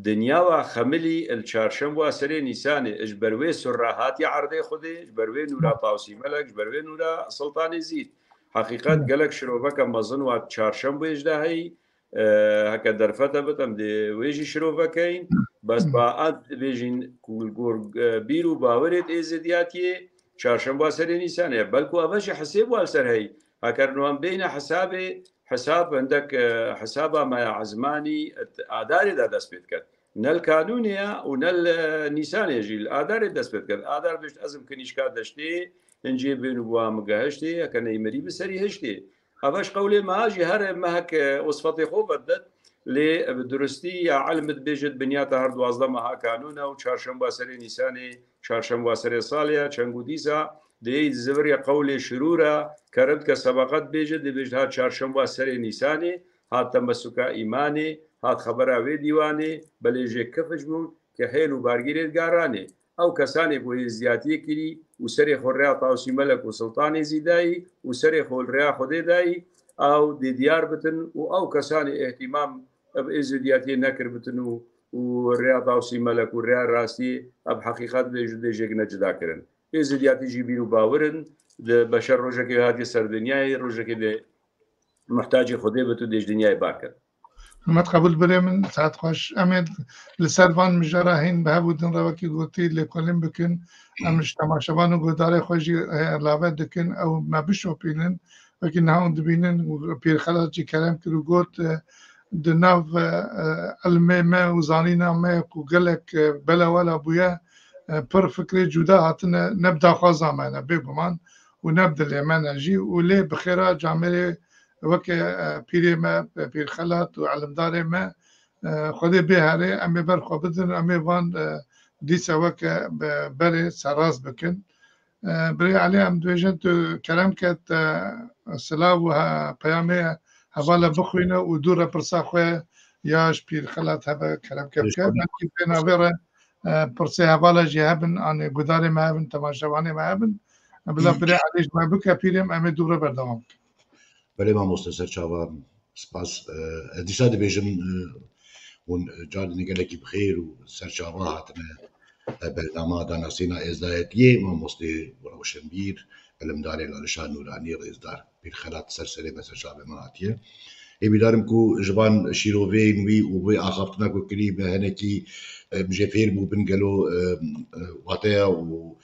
dinya wa xemilî li çarşemba serê Nîsanê, ji ber wê surra hatiye erdê Xwedê, ji ber wê nûra Tawsî Melek, ji ber wê nûra Siltanê Zîd. Heqîqet gelek şiroveke mezin wa çarşembê ji de heyî, e, heke derfete bit, em dê wê jî şirovekeyîn. Bes ba em dibêjin ku li gor, e, bîr û bawerê êzidiyatiyê çarşemba serê Nîsanê ye. Belku eve jî hisêb wa li ser heyî. Heke rino em bêyne hisabê, hisab hindek, e, hisaba me ya ezmanî, e, adarê de dest pê diket. Ne li kanûnê ye û ne li, e, Nîsanê jî, li adarê dest pê diket. Adar bêjt ez im kinîşka deştê, hincê bên û buwa min gehiştê, heke neymerî bi serî hiştê. Eva ji qewlê me jî her mehek, e, osfetê xwe veddet, lê bi durustî ya ilm dibêjit binyata her duwazdeh meha kanûn e û çarşemba serê Nîsanê, çarşemba serê salê ya çeng û dîsa, dê yî ziviriya qewlê şirûr e, kerem dike sebeqet bêje, dibêjit ha çarşemba serê Nîsanê, hat temesuka îmanê, hat xebera wê dîwanê, belê jê kifş bûn, ke hêl û bargîrê digaranê. Ew kesanê ku êziyatiyê kirî û serê xwe rêya Tawsî Melek û Siltanê Zî dayî û serê xwe li rêya Xwedê dayî, ew dê diyar bitin û ew kesanê îhtîmam bi êzidiyatiyê nekir bitin û, û rêya Tawsî Melek û rêya rastiyê ev heqîqet bê ji dê jêk ne cida kirin. Êzidiyatî jî bîr û bawir in, di beşer rojekê hatiye ser dinyayê, rojekê dê muhtacê Xwedê bit û dê ji dinyayê bar ket. Hurmet qebûl birê min, saet xweş. Em ê li ser van mijara hîn bi hev û din re wekî gotî lêkolîn bikin. Em ji temaşevan û guhdarê xwe jî, e, lave dikin, ew me bişopînin. Wekî niha hûn dibînin, Pîr Xelat jî kerem kir û got, e, di nav, e, e, ilmê me û zanîna me ku gelek, e, belewela bûye, e, pir fikrê cuda hatine, ne bi daxwaza me ne, bêguman, û ne bi dilê me ne jî. Û lê bi xêra camêrê weke, e, pîrê me, e, Pîr Xelat û elimdarê me, e, Xwedê bê herê, em ê ber xwe bidin, em ê van, e, dîsa weke berê serrast bikin. Birê Elî, em dibêjin tu kerem ke te silav û peyamê hevala bixwîne û dû re pirsa xwe ya ji Pîr Xelat hebe kerem ke bike. Belkî pê navê re pirsê hevala jî hebin, anê gudarê me hebin, temaşevanê me hebin. Bila birê Elî ji me bike, pîrê em ê dû re berdewam bikin. Belê mamoste, serçava, spas. Ez dîsa dibêjim, hûn cardinê gelekî bi xêr û serçava hatine bernama danasîna êzdayetiyê, mamostê Rewşenbîr, ilimdarê Lalişa Nûranî, rêzdar Pîr Xelat ser serê me, ser çavê me hatiye. Hêvîdarim ku ji van şîroveyên wî û vê axaftina ku kirî me hinekî, em, jê fêr bûbin gelo, em, e, wateya û,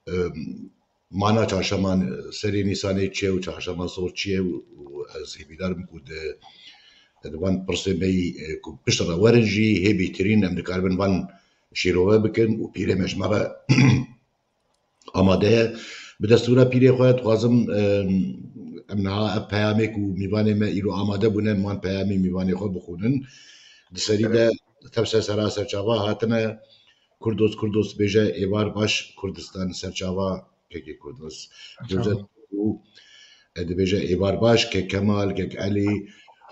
em, mana çarşema serê Nîsanê çi ye û çarşema sor çi ye û, û ez hêvîdarim ku di, di van pirsê me yî, e, ku pişt re werin jî hê bîhtirîn em dikaribin van şîrove bikin û pîrê me ji me re amade ye. Bi destûra pîrê xwe dixwazim, em, em niha ev peyamê ku mîvanê me îro amade bûne, em wan peyamê mîvanê xwe bixwînin. Di serî de tev ser sera serçava hatine, Kurdos, Kurdos bêje êvar baş Kurdistan, serçava kekê Kurdos. Serçava. Cevdet û, e, dibêje êvar baş kek Kemal, kek Elî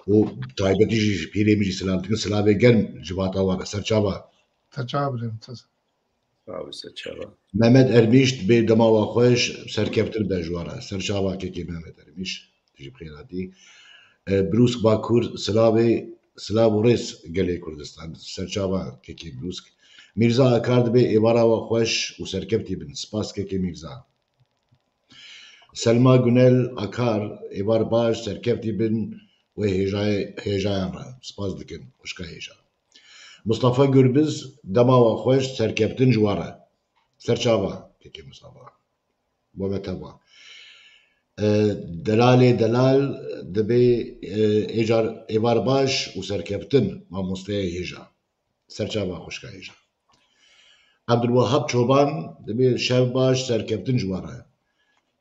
û taybetî jî ji pîrê min jî silav dikin, silavê germ civata wan re, serçava. Serçava birê min, saz. Sağ ol, serçava. Mehmet Ermîş, dibê dema wa xweş, serkeftin be ji we re. Serçava kekê Mehmet Ermîş, tu jî bi xêr hatî. E, Brûsk Bakur, silavê, silav û rêz gelê Kurdistan. Serçava kekê Brûsk. Mîrza Akar, dibê êvara we xweş û serkeftî bin. Spas kekê Mîrza. Selma Gunel Akar, êvar baş, serkeftî bin wê hêjayê, hêjayan re. Spas dikin, xwişka hêja. Mustafa Gurbiz, dema we xweş, serkeftin ji we re. Serçava, kekê Mustafa. Bo me teva. E, delalê delal dibê, e, êcar, êvar baş û serkeftin, mamosteyê hêja. Serçava xwişka hêja. Abdulwahab Çoban, dibê şev baş, serkeftin ji we re.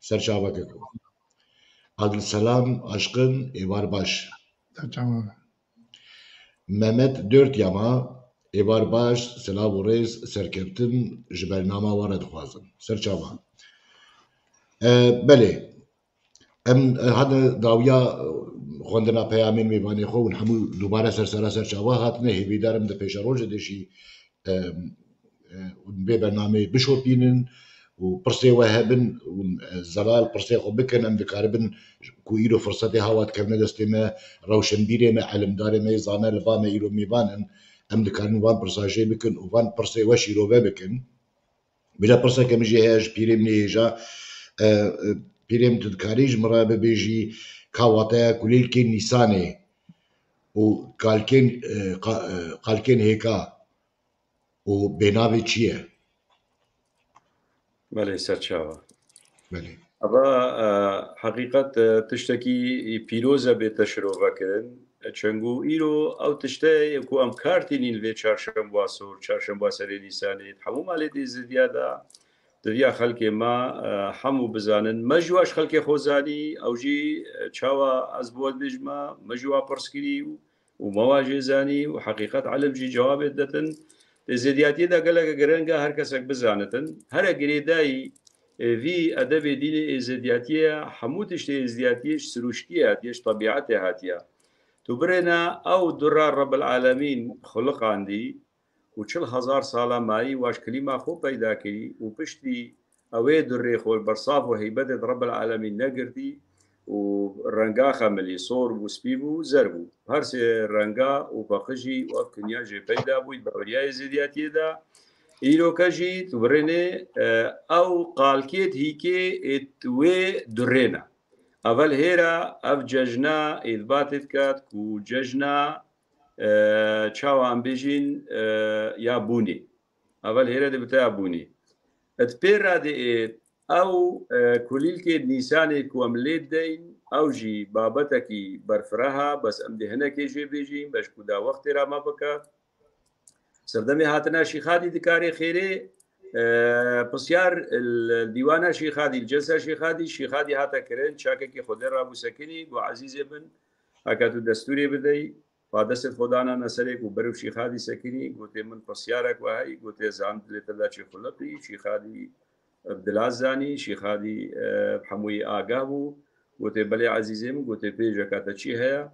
Serçava keko. Adil Selam Aşkın, êvar baş. Serçava. Mehmet Dört Yama, êvar baş, silav û rêz, serkeftin ji bernama we re dixwazim. Serçava. E, belê. Em, e, hane dawiya, e, xwendina peyamên mêvanê xwe, hûn hemû dubare ser sera serçava hatine, hêvîdar im di pêşerojê de jî, e, e, hûn vê bernameyê bişopînin û pirsê we hebin, hûn, e, zelal pirsê xwe bikin, em dikaribin ku îro firsetê hawa dikevne destê me, rewşenbîrê me, elimdarê me, zane li ba me îro mêvan in, em dikarin van pirsa jê bikin û van pirsê we şîrove bikin. Bila pirseke min jê heye ji pîrê min ê hêja, e, e, pîrê min, tu dikarî ji min re bibêjî ka wateya kulîlkên Nîsanê û kalkên, e, qa-, e, qalkên hêka û bênavê çi ye? Belê, serçava. Belê. Eva, e, heqîqet, e, tiştekî pîroz e bête şirovekirin. E, çengo îro ew tiştê ku em kar tînîn vê çarşemba sor, çarşemba serê Nîsanê, hemû malê dê zidiya da, diviya xelkê me, e, hemû bizanin. Me jî wa ji xelkê xwe zanî, ew jî, e, çawa ez bi we dibêjim, me jî wa pirs kirî û û me wa jê zanî û heqîqet elim jî cewabê didetin. Di êzediyatiyê de gelek girêng e her kesek bizanitin. Here girêdayî, e, vî edebê dînê êzediyatiyê ye, hemû tiştê êzediyatiyê ji sirûştiyê hatiye, ji tebîetê hatiye. Tu birêne ew dura Rebbil Alemîn xuliqandî û çil hezar sala mayî wa ji kilîma xwe peyda kirî û piştî Ew ê durrê xwe li ber saf û heybetê di Rebbil Alemîn negirtî û renga xemilî, sor bû, spî bû, zer bû. Her sê renga û paqijî û ev kinya jê peyda bûyî di baweriya êzediyatiyê de. Îroke jî tu birênê, e, ew qalkê dihîkê ê wê durrê ne. Evel hêra ev cejna îthbatê dikat ku cejna, e, çawa em bêjîn, e, ya bûnê. Evel hêre dê biteya bûnî. Di pê re dê ê ew, e, kulîlkê Nîsanê ku em lê deyn, ew jî babetekî berfireh e, bes em dê hinekê jê bêjîn, beş ku da wextê re me bike. Serdemê hatina Şîxadî dikarê xêrê, e, pisyar li dîwana Şîxadî, li celsa Şîxadî, Şîxadî hate kirin, çakekî Xwedê rabû sekinî, got, Ezîzê min, heke tu destûrê bidey, Pa destê xwe danane serê ku ber û Şîxadî sekinî, gotê, "Min pirsyarek we heyî?" Gotê, "Zan dilê te de çi xuliqî?" Şîxadî bi dilaz zanî, Şîxadî, e, bi hemûyî agah bû. Gotê, "Belê ezîzê min." Gotê, "Pêjeka te çi heye?"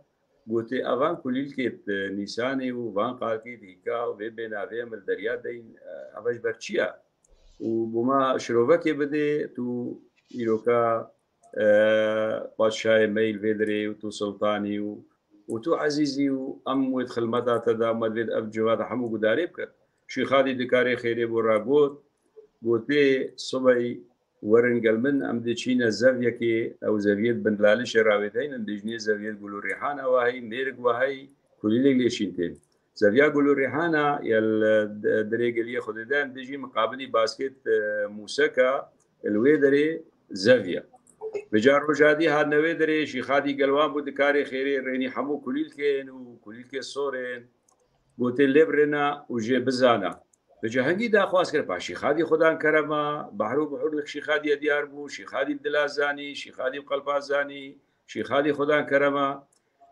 Gotê, "Evan kulîlkê di Nîsanê û van qalkê dîka û vê bênavê em li derya deyn, e, eva ji ber çi ye? Û bo ma şirovekê bidê, tu îroka, e, padşahê me yî li vê derê û tu sultanî û, û tu ezîzî û em wê di xilmeta te de, me divê ev civata hemû gudarê bikin." Şîxadî di karê xêrê bo ra got, gotê, "Sibey werin gel min, em diçîne zevyekê, ew zeviyê di bin lalişê rawêdeynin, dijnê zeviyê gul û rîhana we heyî, mêrik we heyî, kulîlek lê şîn tên." Zeviya gul û rîhana ya li d-, dirê geliyê Xwedê de em dijî miqabilî baskêt, e, mûseka li wê derê zeviya. Bi ca roja dî hatine wê derê, Şîxadî gel wan bû di karê xêrê rênî hemû kulîlkên û kulîlkê sorên. Gotê, "Lê birêna û jê bizana." Bi cihengî daxwaz kir, pa Şîxadî xudan kerema, behr û buhur li Şîxadî diyar bû, Şîxadî bi dila zanî, Şîxadî bi qelpa zanî, Şîxadî xudan kerema.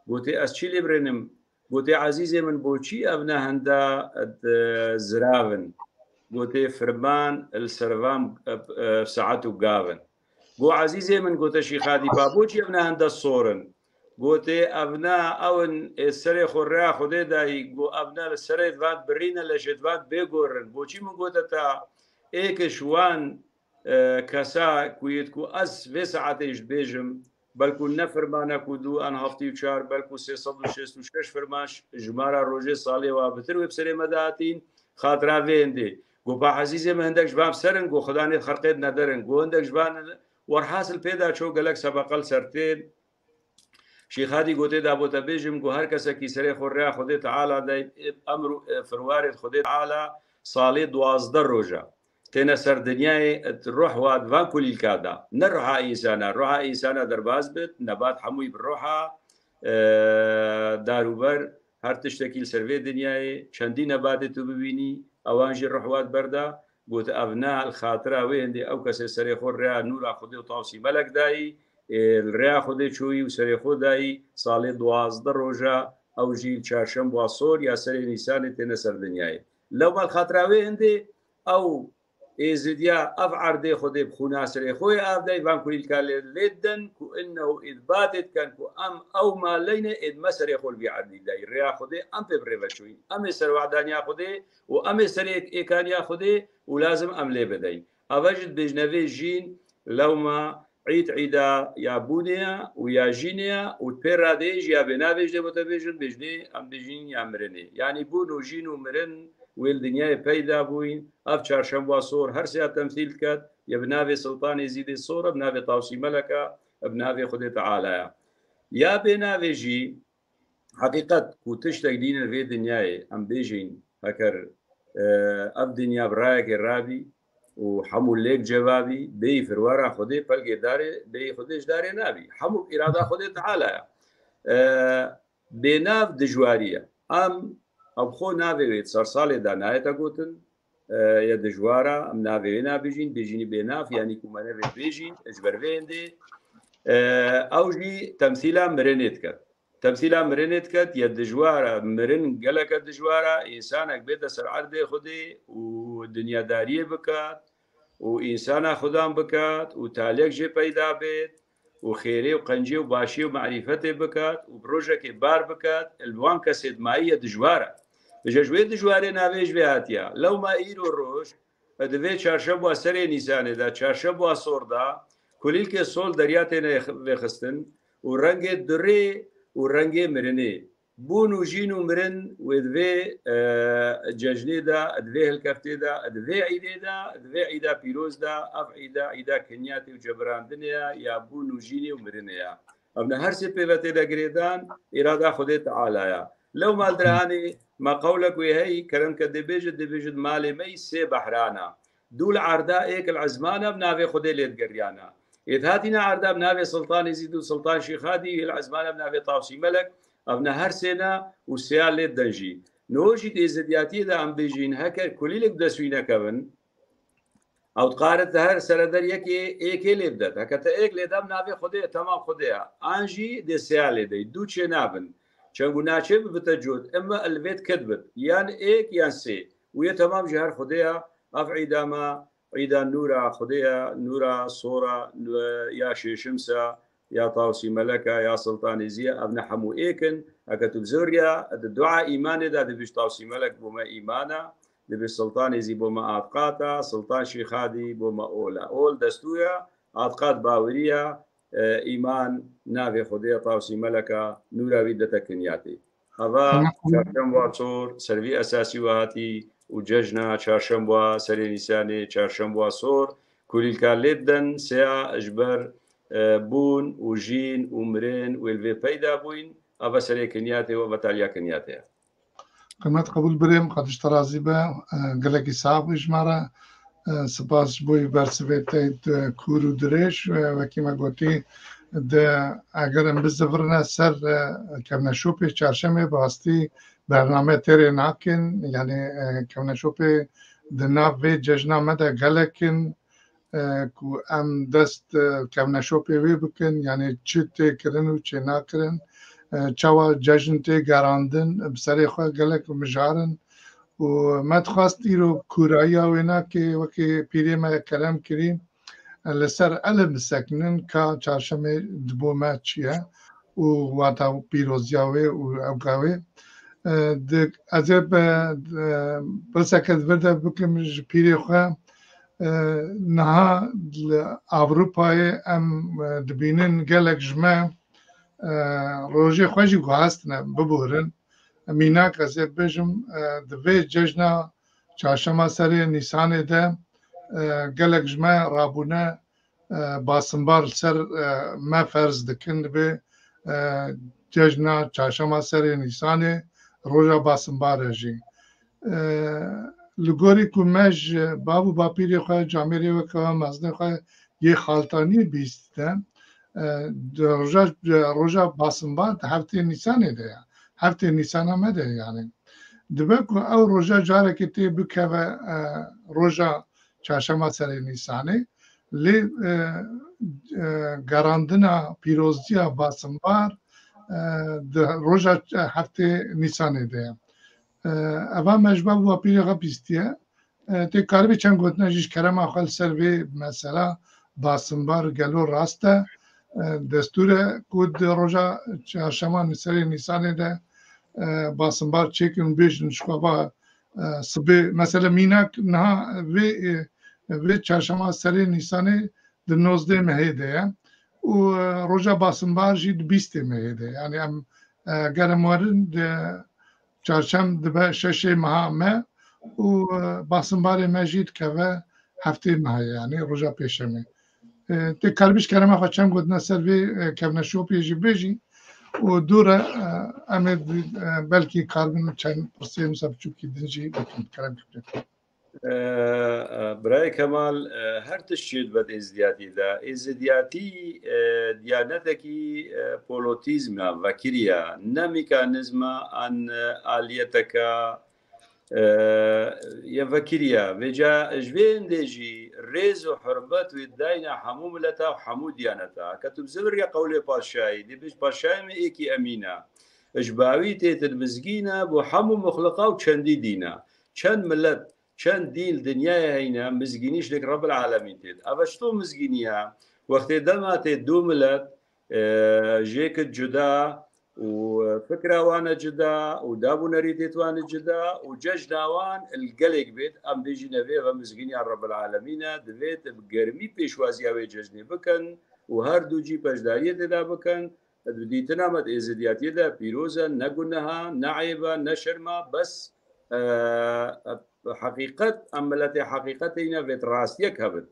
Gotê, "Ez çi lê birênim?" Gotê, "Ezîzê min, boçî ev ne henda, e, zirav in?" Gotê, "Firman li ser van, e, e, saet û gav in." Go, "Ezîzê min," gote Şîxadî, "pa boçî ev ne henda sor in?" Gotê, "Ev ne ew in ê serê xwe rêya Xwedê dayî, go, ev ne li serê van birîne, leşê van bê gorin. Boçî min gote te êkiş wan, e, kesa ku yê ku ez vê saetê ji dibêjim, belku ne firmana ku du an heftî û çar, belku sê sed û şêst û şeş firman ji me ra rojê salê wa bitir wê bi serê me de hatîn, xatira vê hindê. Go, pa ezîzê min, hindek ji van ser in, go, Xudanê xerqê nederin, go, hindek ji van werhasil pê de ço gelek sebeqe li ser tên. Şîxadî gotê, da bo te bêjim, go, her kesekî serê xwe rêya Xwedê Teala de, emr û, e, firwarê Xwedê Teala salê duwazdeh roja têne ser dinyayê, di ruh wa di van kulîlka de. Ne ruha însana, ruha însana derbas bit, nebat hemûyî bi ruha, e, darûber, her tiştekî li ser vê dinyayê, çendî nebatê tu bibînî, ewan jî ruh wa di ber de. Got, ev ne li xatira wê hindê ew kesê serê xwe rêya nûra Xwedê û tawsî melek dayî, ê, li rêya Xwedê çoyî û serê xwe dayî, salê duwazdeh roja ew jî li çarşemba sor ya serê Nîsanê têne ser dinyayê. Lewma li xatira wê hindê ew êzidiya ev erdê Xwedê bi xûna serê xwe yê av dayî, van kulîlka lê, lê didin ku innehu îthbatê dikin ku em ew maleyne ê di me serê xwe li vî erdî dayî. Rêya Xwedê em pê bi rê ve çoyîn. Em ê serwehdaniya Xwedê û em ê serê êkaniya Xwedê û lazim em lê bideyîn. Ava jî dibêjne vê jîn lewma Îd, îda ya bûnê ya û ya jînê ya û pê radeyê jî ya bê navê jî dê bo te bêjin, bêjnê em bêjîn ya mirinê. Yanî bûn û jîn û mirin wê li dinyayê peyda bûyîn. Ev çarşemba sor her sê ya temsîl diket, ya bi navê Sultanê Zîdê Sor e, bi navê Tawsî Melek e, bi navê Xwedê Teala ya. Ya bê navê jî heqîqet ku tiştek dîne vê dinyayê, em bêjîn, heker, e, ev dinya bi rayekê rabî û hemû lêk cevabî, bêyî firwara Xwedê pelgê darê, bêyî Xwedê ji darê nabî. Hemû bi îrada Xwedê Teala ya. E, bênav dijwarî ye. Em, ew bi xwe navê wê di sersalê de nayete gotin, e, ye dijwar e, em navê wê nabêjîn, bêjînî bênav, yanî ku me nevê bêjîn, ji ber vê hindê, e, ew jî temsîla mirinê diket. Temsîla mirinê diket, ye dijwar e, mirin geleke dijwar e, însanek bête ser erdê Xwedê û dinyadariyê bikat û însana Xudan bikat û taliyek jê peyda bêt û xêrê û qencê û başiyê û marîfetê bikat û bi rojekê bar bikat, li wan kesê dimayî ye dijwar e. Ji, ji wê dijwarê navê ji vê hatiye. Lewma îro roj, di vê çarşemba serê Nîsanê de, çarşemba sor de, kulîlkê sol derya têne vêxistin û rengê durê û rengê mirinê. Bûn û jîn û mirin wê di vê, e, cejnê de, di vê hilkeftê de, di vê îdê de, di vê îda pîroz de, ev îda, îda kinyatê û cebirandinê ye, ya bûn û jînê û mirinê ye. Ev ne her sê pêve têde girêdan, îrada Xwedê Teala ye. Lewma li dirahanê me qewlek wê heyî, kerem ke dê bêjit, dê bêjit malê me yî sê behran e. Du li erda, êk li ezman e, bi navê Xwedê lê digeriyana. Êd hatîne erda bi navê Sultanê Zîd û Sultan Şîxadî, yê li ezman e bi navê Tawsî Melek, ev ne her sê ne û sêya lê didin jî. Niho jî di êzidiyatiyê de em bêjîn, heker kulîlek bi dest wî nekevin, ew dikarit her sereder yekê êkê lê bidet. Heke te êk lê da bi navê Xwedê ye, temam Xwedê ye. An jî dê sêya lê dey. Du çê nabin. Çend ku naçe bibite cot, emma el vêt ket bit. Yan êk yan sê. Û yê temam ji her Xwedê ya, ev îda me, îda nûra Xwedê ya, nûra sora, nû-, ya şêşimsa, ya Tawsî Meleka, ya Siltanê Zîya, ev ne hemû êk in. Heke tu bi zor ya, di dua îmanê de dibî ji Tawsî Melek bo me îmana, dibî Siltanê Zî bo me atqata, Siltan Şîxadî bo me ola. Ol destûya, atqat baweriya, e, îman, navê Xwedê, Tawsî Meleka, nûra wî dete kinyatê. Ava çarşemba sor, servî esasî we hatî û cejna çarşemba serê Nîsanê, çarşemba sor, kulîlka lê didin, seya ji ber, e, bûn û jîn û mirin û ê li vê peyda bûyn, ava serê kinyatê û ava taliya kinyatê ye. Qîmet qebûl birêm, Xwedê ji te razî be. E, gelekî sax bû ji me re. E, spas ji bo bersivê te, e, kûr û dirêj. E, wekî me gotî, de, eger em bizivirine ser, e, kevneşopê çarşemê, bi rastî bername têrê nakin. Yanî, e, kevneşopê di nav vê cejna me de gelek in, e, ku em dest, e, kevneşopê wê bikin, yanî çi tê kirin û çê nakirin, e, çawa cejn tê gerandin, bi serê xwe gelek mijar in. Û me dixwest îro kûrayiya wênakê wekî pîrê me kerem kirî, e, li ser elê bisekinin ka çarşemê di bo me çi ye û wata pîroziya wê û ewka wê. E, di, ez ê bi, e, pirseke di vir de bikim ji pîrê xwe. E, niha li Ewropayê em, e, dibînin gelek ji me, e, rojê xwe jî guhastine, biborin. Mînak ez ê bêjim, e, di vê cejna çarşema serê Nîsanê de, e, gelek ji me rabûne, e, basimbar li ser, e, me ferz dikin, divê, e, cejna çarşema serê Nîsanê roja basimbar e jî. E, li gorî ku me ji bav û bapîrê xwe, camêrê weke we, mezinê xwe yê xaltaniyê bîstîne, e, di roja, roja basimbar di heftê Nîsanê de ye. Heftê Nîsana me de ye yani. Dibe ku ew roja carekê tê bikeve, e, roja çarşema serê Nîsanê, lê, e, e, gerandina pîroziya basimbar, e, di roja heftê Nîsanê de ye. E, eva me ji bav û bapîrê xwe bîstiye. E, tê karibî çend gotina jî ji kerema xwe li ser vê mesela basimbar gelo rast e. E, destûr e ku di roja çarşema serê Nîsanê de, e, basimbar çêkin û bêjin ji xwe va, e, sibê, mesela mînak niha vê, e, vê çarşema serê Nîsanê di nozdeh mehê de ye û, e, roja basimbar jî di bîstê mehê de ye. Yani em, e, ger em werin di çarşem dibe şeşê meha me û, e, basimbarê me jî dikeve heftê meha ye, yani roja pêşemê. E, tê karibî ji kerema xwe çend gotina ser vê, e, kevneşopê jî bêjî û dû re, e, em ê, e, belkî karibin çend pirsê wisa biçûkî din jî bikin. Kerem bikin. E, e, Birayê Kemal, e, her tişt çêdibe di êzidiyatî de. Êzidiyatî, e, diyanetekî, e, polotîzm e, vekirî ye, ne mîkanîzm e, an, e, aliyeteke, e, ye vekirî ye. Vêca ji vê hindê jî rêz û hurmet wê dayne hemû mileta û hemû diyaneta. Ke tu bi ziviriya qewlê padşahî, dê bêj padşahê me êkî emîn e. Ji bawî têtin mizgîn e, bo hemû muxliqa û çendî dîn e. Çend milet, çend dîn li dinyayê heyne, mizgînî ji lêk Rebbil Alemîn têt. Eva çito mizgînî ye? Wextê dema tê du milet, e, jêkit cuda û fikra wan e cuda û dab û nerîtêt wan e cuda û cejna wan li gelêk bêt, em bêjîne vê ve mizgîniya Rebbil Alemîn e, divêt bi germî pêşwaziya wê cejnê bikin û her du cî beşdariyê tê de bikin. Di dîtina me di êzidiyatiyê de pîroz e, ne guneha, ne eyb e, ne şerm e, bes, e, e, heqîqet, em miletê heqîqetê yî ne vêt rastiyek hebin.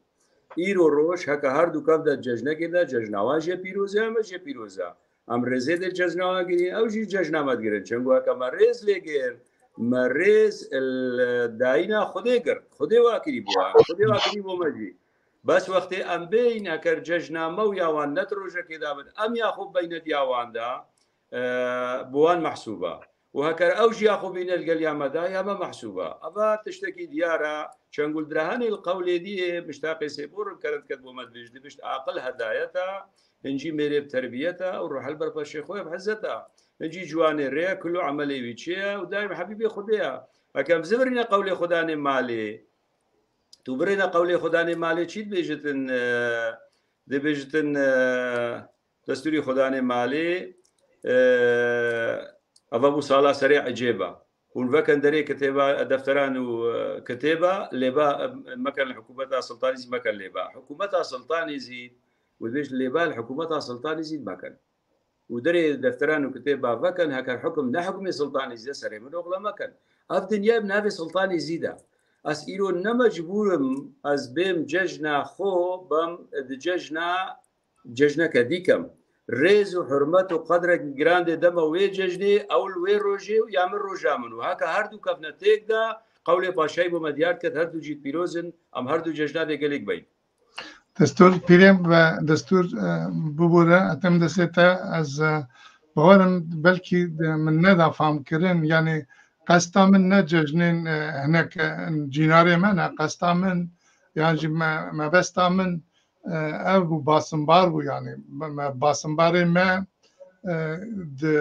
Îro roj heke her du kev de cejnekê de, cejna wan jê pîroz e, em jê pîroz e. Em rêzê dê cejna wan girîn, ew jî cejna me digirin. Çengo heke me rêz lê gir, me rêz li dayîna Xwedê girt. Xwedê wa kirî bo wan, Xwedê wa kirî bo me jî. Bes wextê em bêyîn, eker cejna me û ya wan ne di rojekê de bin, em ya xwe beyne diya wan de, e, bi wan mehsûb e. û heker ew jî ya xwe bîne li gel ya me da, ya me mehsûb e. Eva tiştekî diyar e. Çend gul dirahanê li qewlê diyê, miştaqê sêbor rin kerem diket bo me dibêj, dibişt aqil hedayeta, hincî mêrê bi terbiyeta û ruhel berpeşê xwe bi hizeta. Hincî ciwanê rê ye, kul û emelê wî çê ye û daîm hebîbê Xwedê ye. Heke em zivirîne qewlê Xwedanê malê, tu birêne qewlê Xwedanê malê çî dibêjitin, e, dibêjitin, e, destûrî Xwedanê malê, e, eva bû sala serê ecêba. Hûn vekin derê kitêba, defteran û, e, kitêba, lêba, e, mekin li hikûmeta Siltanî zî mekin lêba. Hikûmeta Siltanî zî, û dibêjin lêba li hikûmeta Siltanî zî mekin. Û derê defteran û kitêba vekin, heker hukm ne hukmê Siltanî zî de serê min oxle mekin. Ev dinya bi navê Siltanî zî de. Ez îro ne mecbûr im ez bêm cejna xwe bem di cejna cejneke dî kem. Rêz û hurmet û qedrek giran dê deme wê cejnê, ew li wê rojê û ya min roja min û heke her du kevne têk de, qewlê paşayî bo me diyar diket, her du cî pîroz in, em her du cejna dê gelek beyin. Destûr pîrê me, destûr, e, bibûre, etim destê te, ez, e, bawerim belkî de min neda fam kirin, yanî qesta min ne cejnên, e, hinek, e, cînarê me ne, qesta min, yan jî me, mebesta min, e, ev bû, basimbar bû, yanî me, me, basimbarê me, e, di,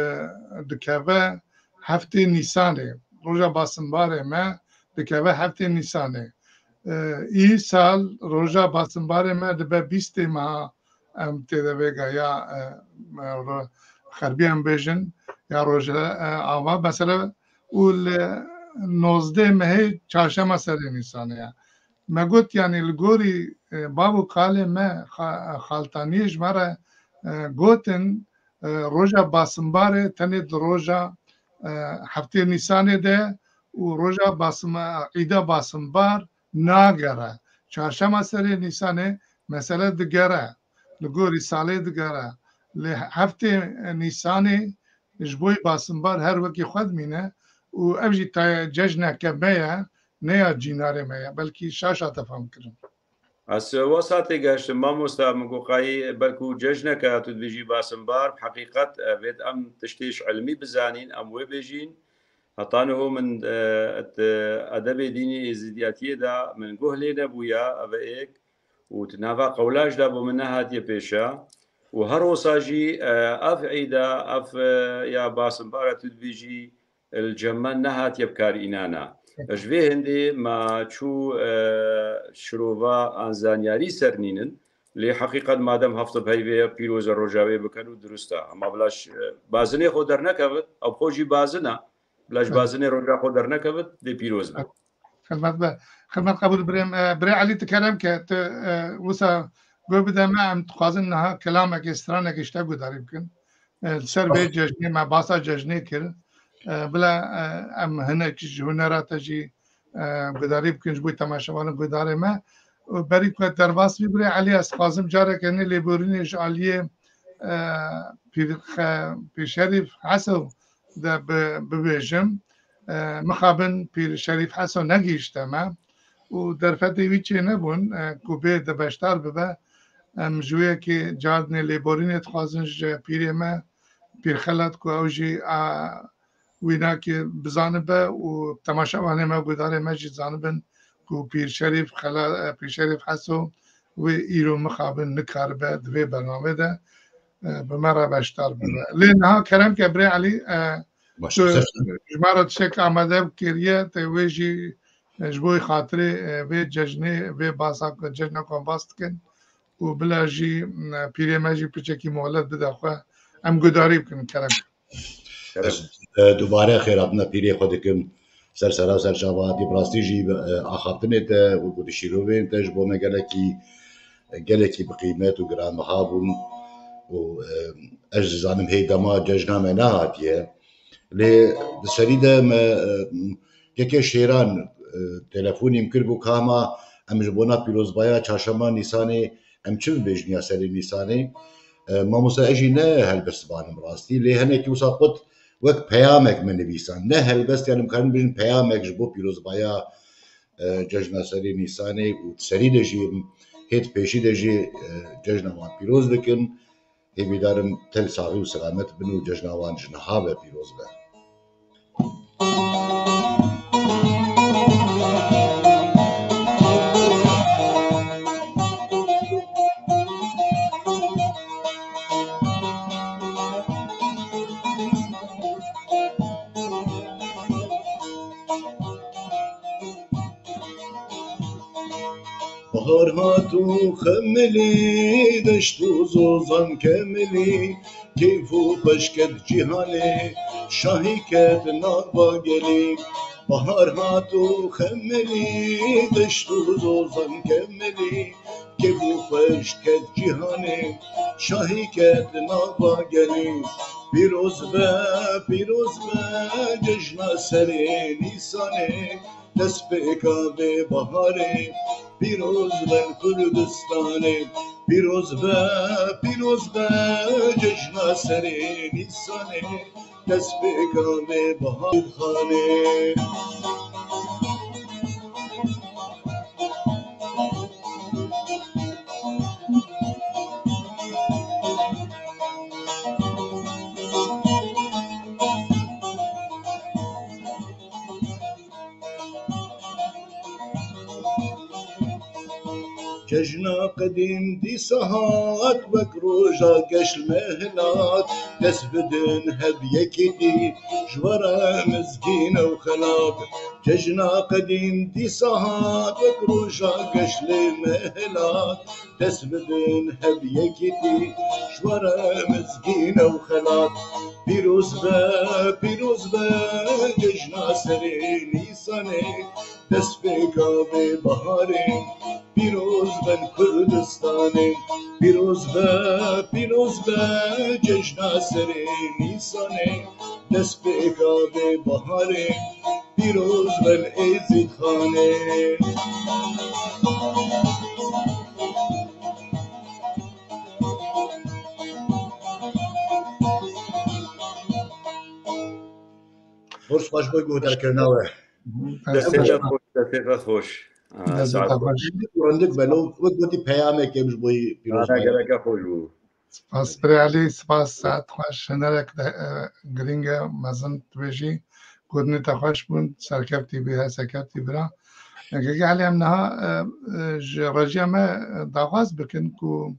dikeve heftê Nîsanê. Roja basimbarê me dikeve heftê Nîsanê. E, îsal roja basimbarê me dibe bîstê meha, em tê de vêga ya, e, me ro-, xerbî em bêjin, ya roje, e, ava, mesela, û li nozdeh mehê çarşema serê Nîsanê ye. Me got, yanî li gorî, e, bav û kalê me, xa-, xaltaniyê ji me re, e, gotin, e, roja basimbarê tenê di roja, e, heftê Nîsanê de û roja basim-, îda basimbar nagere. Çarşema serê Nîsanê mesele digere, li gorî salê digere. Lê heftê Nîsanê ji bo basimbar her wekî xwe dimîne û ev jî taye cejneke me ye, ne ya cînarê me ye. Belkî şaş hate fam kirin. Ez wesa têgehiştim, mamosta, min got qayî belkû cejneke tu dibêjî basimbar, bi heqîqet, e, vêt em tiştê ji ilmî bizanîn, em wê bêjîn. Heta niho min, e, et, e, edebê dînî êzidiyatiyê de min guh lê nebûya, ev êk, û di nava qewla jî de bo min nehatiye pêşe. Û her wisa jî, e, ev îda, ev, e, ya basimbara tu dibêjî, li cem me nehatiye bi kar înana. Ji vê hindê me çû, e, şirova an zanyarî ser nînin. Lê heqîqet madem heft bi heyvê ye, pîroz e, roja wê bikin û dirust e. Hema bila ş-, e, bazinê xwe dernekevit, ew xwe jî bazin e. Bila ji Evet. bazinê roja xwe dernekevit, dê pîroz be. Xizmet be. Xizmet qebûl birêm. E, birê Elî, tu kerem ke, tu, e, wisa guh bide me, em dixwazin niha kelamekê, stranekê ji te guhdarî bikin. E, li ser vê cejnê me basa cejnê kir. E, bila, e, em hinek ji hunera te jî, e, guhdarî bikin, ji bo temaşevanên guhdarê me. Û berî ku derbas bî, birê Elî, ez dixwazim careke nê lêborînê ji aliyê, e, Pîr Xe-, Pîr Şerîf Heso de bi-, bibêjim. E, mixabin Pîr Şerîf Heso negihîşte me û derfetê wî çênebûn, e, ku bê de beşdar bibe. Em ji wê yekê cardinê lêborînê dixwazin ji pîrê me, Pîr Xelat, ku ew jî, a, wînakê bizanibe û temaşevanê me, guhdarê me jî zanibin ku Pîr Şerîf Xela-, e, Pîr Şerîf Heso wê îro mixabin nikaribe di vê bernamê de, e, bi me re beşdar bibe. Lê niha kerem ke birê Elî, e, Baş, tu ser ji me re tiştek amade kiriye, te wê jî, e, ji bo xatirê, e, vê cejnê, vê basa ku cejna ku em bas dikin û bila jî, e, pîrê me jî piçekî molet bide xwe, em guhdarî bikin, kerem. Ez, e, dubare xêrhatina pîrê xwe dikim ser sera ser çava hatî, bi rastî jî, e, axaftinê te û ku di şîrovên te ji bo me gelekî, gelekî bi qîmet û giranbiha bûn û, e, ez dizanim hê dema cejna me nehatiye. Lê di serî de me, e, kekê Şêran, e, telefonî min kir, got, "Ka hema em ji bona pîrozbaya çarşema Nîsanê em çi bibêjin ya serê Nîsanê?" E, mamoste, ez jî ne helbestvan im rastî, lê hinekî wisa qut wek peyamek min nivîsan. Ne helbest, yani em karin bêjin peyamek ji bo pîrozbaya, e, cejna serê Nîsanê û di serî de jî hêt pêşî de jî, e, cejna wan pîroz dikin. Hêvîdar im tel saxî û selamet bin û cejna wan ji niha ve pîroz be. Bahar hat û xemilî, deşt û zozan kemilî, kêf û xweş ket cîhanê, şahî ket nava gelî. Bahar hat û xemilî, deşt û zozan kemilî, kêf û xweş ket cîhanê, şahî ket nava gelî. Pîroz be, pîroz be, cejna serê Nîsanê, destpêka vê baharê, pîroz be Kurdistanê. Pîroz be, pîroz be, cejna serê Nîsanê, destpêka vê baharê. Cejna qedîm dîsa hat, wek roja geş li me hilat. Dest bidin hev yekîtî, ji we re mizgîn ew xelat. Cejna qedîm dîsa hat, wek roja geş li me hilat. Dest bidin hev yekîtî, ji we re mizgîn ew xelat. Pîroz be, pîroz be, cejna serê Nîsanê, destpêka vê baharê. Pîroz be Kurdistanê, pîroz be, pîroz be, cejna serê Nîsanê, destpêka vê baharê. Pîroz be Êzîdxanê. Pir spas bo guhdarkirina we. Destê te xweş, destê te xweş. Destê te xweş. Hindik û hindik beno, wek gotî peyamekê em ji bo wî pîroz. Ana, geleke xweş bû. Spas birê Elî, spas, saet xweş. Hinerek de, e, girîng e, mezin dibêjî, gotinê te xweş bûn, serkevtî bî, her serkevtî bira. E, Gelek Elî, em niha, e, e, ji rejiya me, e, daxwaz bikin ku,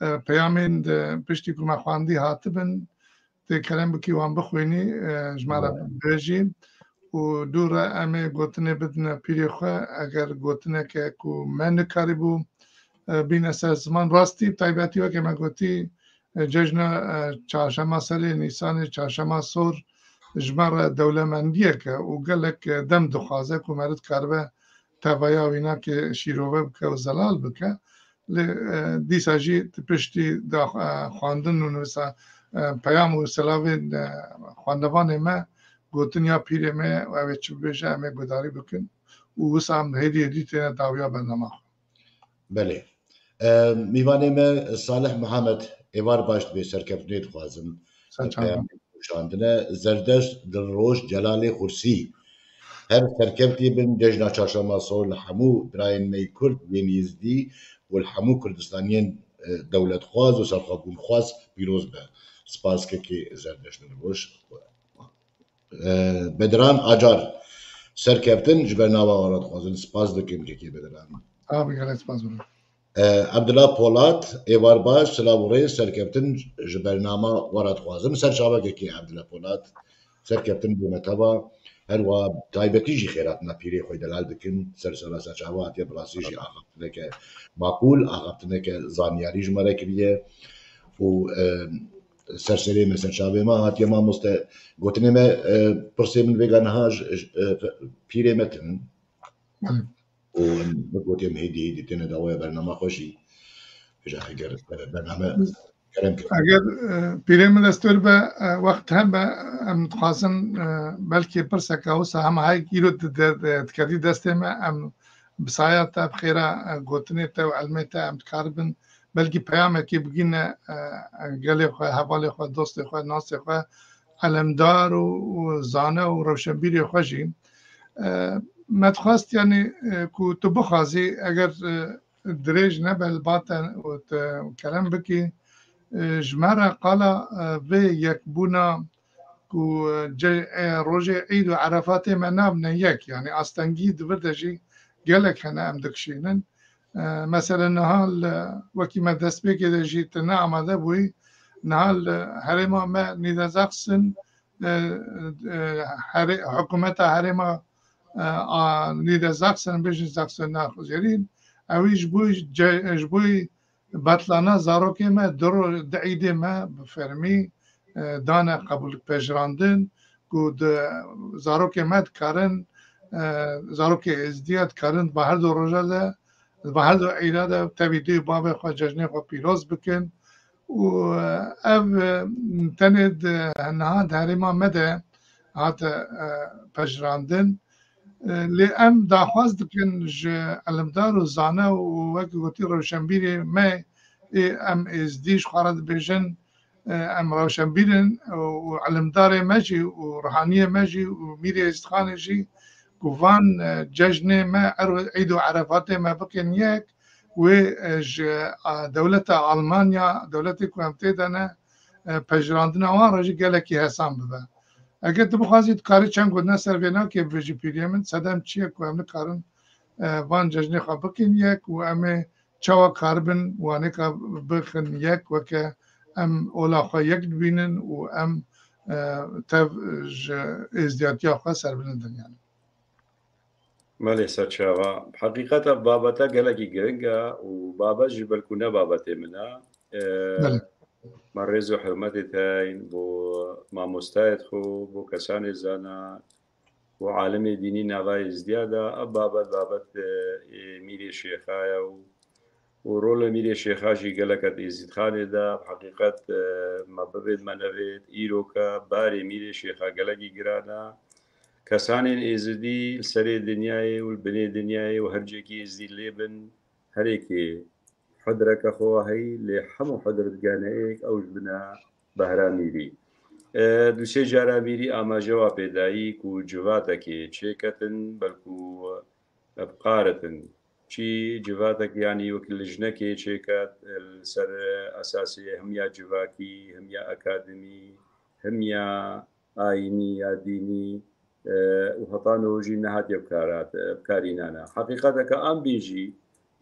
e, peyamên di piştî ku me xwendî hatibin, tê kerem bikî wan bixwînî, e, ji me re bibêjî û dû re em ê gotinê bidine pîrê xwe, eger gotineke ku me nikarîbû, e, bîne ser ziman. Rastî, bi taybetî weke me gotî, e, cejna, e, çarşema serê Nîsanê, çarşema sor ji me re dewlemendiyek e û gelek, e, dem dixwaze ku meriv karibe teveya wî nake şîrove bike û zelal bike. Lê, e, dîsa jî ti piştî da, e, xwendin û nivîsa, e, peyam û silavên, e, xwendevanê me gotin ya pîrê me, ew ê çi bibêje, em ê guhdarî bikin û wisa em hêdî hêdî têne dawiya bernama xwe. Belê. E, mîvanê me Salih Mihemed, êvar baş dibê, serkeftinê dixwazim. Ser çavan. Peyamê şandine, Zerdeşt Dilroj Celalê Xursî. Her serkevtî bin, cejna çarşema sor li hemû birayên me yê Kurd yên Yêzdî û li hemû Kurdistaniyên, e, dewletxwaz û serxwebûnxwaz pîroz be. Spas kekê Zerdeşt Dilroj. E, Bedran Acar, serkeftin ji bernama we re dixwazin. Spas dikim kekê Bedran. Abi, gelek spas bû. E, Ebdila Polat, êvar baş, silav û rêz, serkeftin ji bernama we re dixwazim. Ser çavekekê Ebdila Polat, serkeftin bo me teva. Her wiha taybetî jî xêratina pîrê xwe delal dikin. Ser sera ser çava hatiye, bi rastî jî axaftineke maqûl, axaftineke zanyarî ji me re kiriye. Û, e, ser serê me, ser çavê me hatiye mamoste. Gotinê me, e, pirsê min vêga niha ji, ji, e, pîrê me tin. Belê. Û em, wek gotî, em hêdî hêdî têne dawiya bernama xwe jî. Hêja eger, e, bername kerem kir. Eger, e, pîrê min destûr be, e, wext hebe, em dixwazin, e, belkî pirseke wisa hema heyek îro di-, di-, di-, diketî destê me, em bi saya te, bi xêra, e, gotinê te û elmê te em dikaribin belkî peyamekê bigîne, e, e, gelê xwe, hevalê xwe, dostê xwe, nasê xwe, elemdar û, û zane û rewşenbîrê xwe jî. E, me dixwest, yanî, e, ku tu bixwazî, eger, e, dirêj nebe li ba te û te kerem bikî, e, ji me re qala, e, vê yekbûna ku, e, ce-, e, rojê Eîd û Erefatê me nabine yek, yanî astengî di vir de jî gelek hene em dikişînin. E, mesela niha li, wekî me destpêkê de jî tu ne amade bûyî, niha li herêma me Nîdersaxsin, e, e, herê-, hikûmeta herêma, e, a, Nîdersaxsin, bêjin Saxon-Anhalt, ew jî ji bo ce-, ji bo betlana zarokê me du ro-, di îdê me bi fermî, e, dane qebûl pejirandin, ku di zarokê me dikarin, e, zarokê êzdiya dikarin di her du roja de, di her du îda de tevî dê û bavê xwe cejnê xwe pîroz bikin. Û, e, ev, e, tenê di, niha di herêma me de hate, e, pejirandin. E, lê em daxwaz dikin ji elimdar û zane û wek gotî rewşenbîrê me, ê em êzdî ji xwe re dibêjin, e, em rewşenbîr in û elimdarê me jî û ruhaniyê me jî û mîrê êzdixanê jî ku van, e, cejnê me, er-, Eîd û Erefatê me bikin yek, wê, e, ji, a, dewleta Almanya, dewletê ku em tê de ne, e, pejirandina wan re jî gelekî hesan bibe. Eger tu bixwazî, tu karî çend gotina ser vê nakê bibêjî pîriyê min, sedem çi ye ku em nikarin, e, van cejnê xwe bikin yek û em ê çawa karibin wanêka bixin yek, weke em ola xwe yek dibînin û em, e, tev ji êzdiyatiya xwe serbilind in, yanî. Belê, serçava. Heqîqeta babeta gelekî giring e û babet jî belkû ne babetê min e. E, Belê. Me rêz û hurmetê te heyîn bo mamostayê xwe, bo kesanê zana, bo alimê dînî nava êzdiya de. Ev babet, babet, e, ê mîrê şêxa ye û û rolê mîrê şêxa jî gelek e di êzîdxanê de. Bi heqîqet, e, me bivêt me nevêt, îroke barê mîrê şêxa gelekî giran e. Kesanên êzidî li serê dinyayê û li binê dinyayê û her cêkî êzidî lê bin, herêkê hudreke xwe heyî, lê hemû hudr digene êk, ew ji bin e behra mîrî. E, du sê cara mîrî amaje wa pê dayî ku civatekê çêketin, belkû bi qaritin. Çi civatek, yanî wek lijnekê çêket, li ser esasê him ya civakî, him ya akademî, him ya ayînî ya dînî, e, û heta niho jî nehatiye bikarat-, bikarînana. Heqîqeteke an bî jî,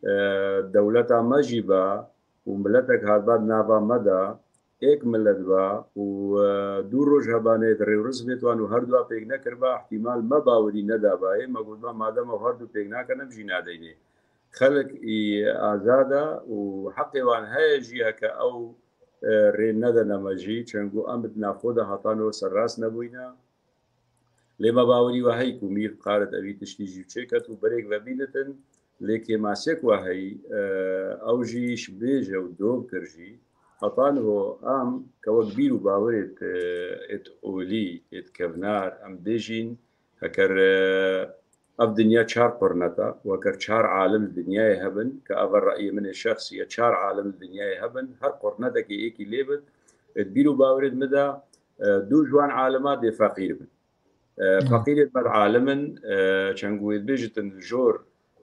e, dewleta me jî be û miletek hatba di nava me de, êk milet ba û, e, du roj hebane di rêwriz bêt wan û her dua pêk nekirba, îhtîmal me bawerî nedabayê, me gotba madem ew her du pêk nakin, em jî nadeynê. Xelk î azad e û heqê wan heye jî heke ew, e, rê nedene me jî, çengo em di navxwe de heta niho serrast nebûyne. Lê me bawerî we heyî ku mîr qaret evî tiştî jî çêket û berêk vebînitin, lê kêmasiyek we heyî, e, ew jî ji bêje û dov kir jî. Heta niho em ke wek bîr û bawerêt, e, êt olî, êt kevnar, em bêjîn, heker, e, ev dinya çar qurnet e, weker çar alim li dinyayê hebin, ke ev reyê min ê şexsî ye, çar alim li dinyayê hebin, her qurnetekê êkî lê bit, êt bîr û bawerêt min de, e, du ji wan alima dê feqîr bin. E, Hı. Feqîrêt me alim in, e, çend ku wê dibêjitin jor,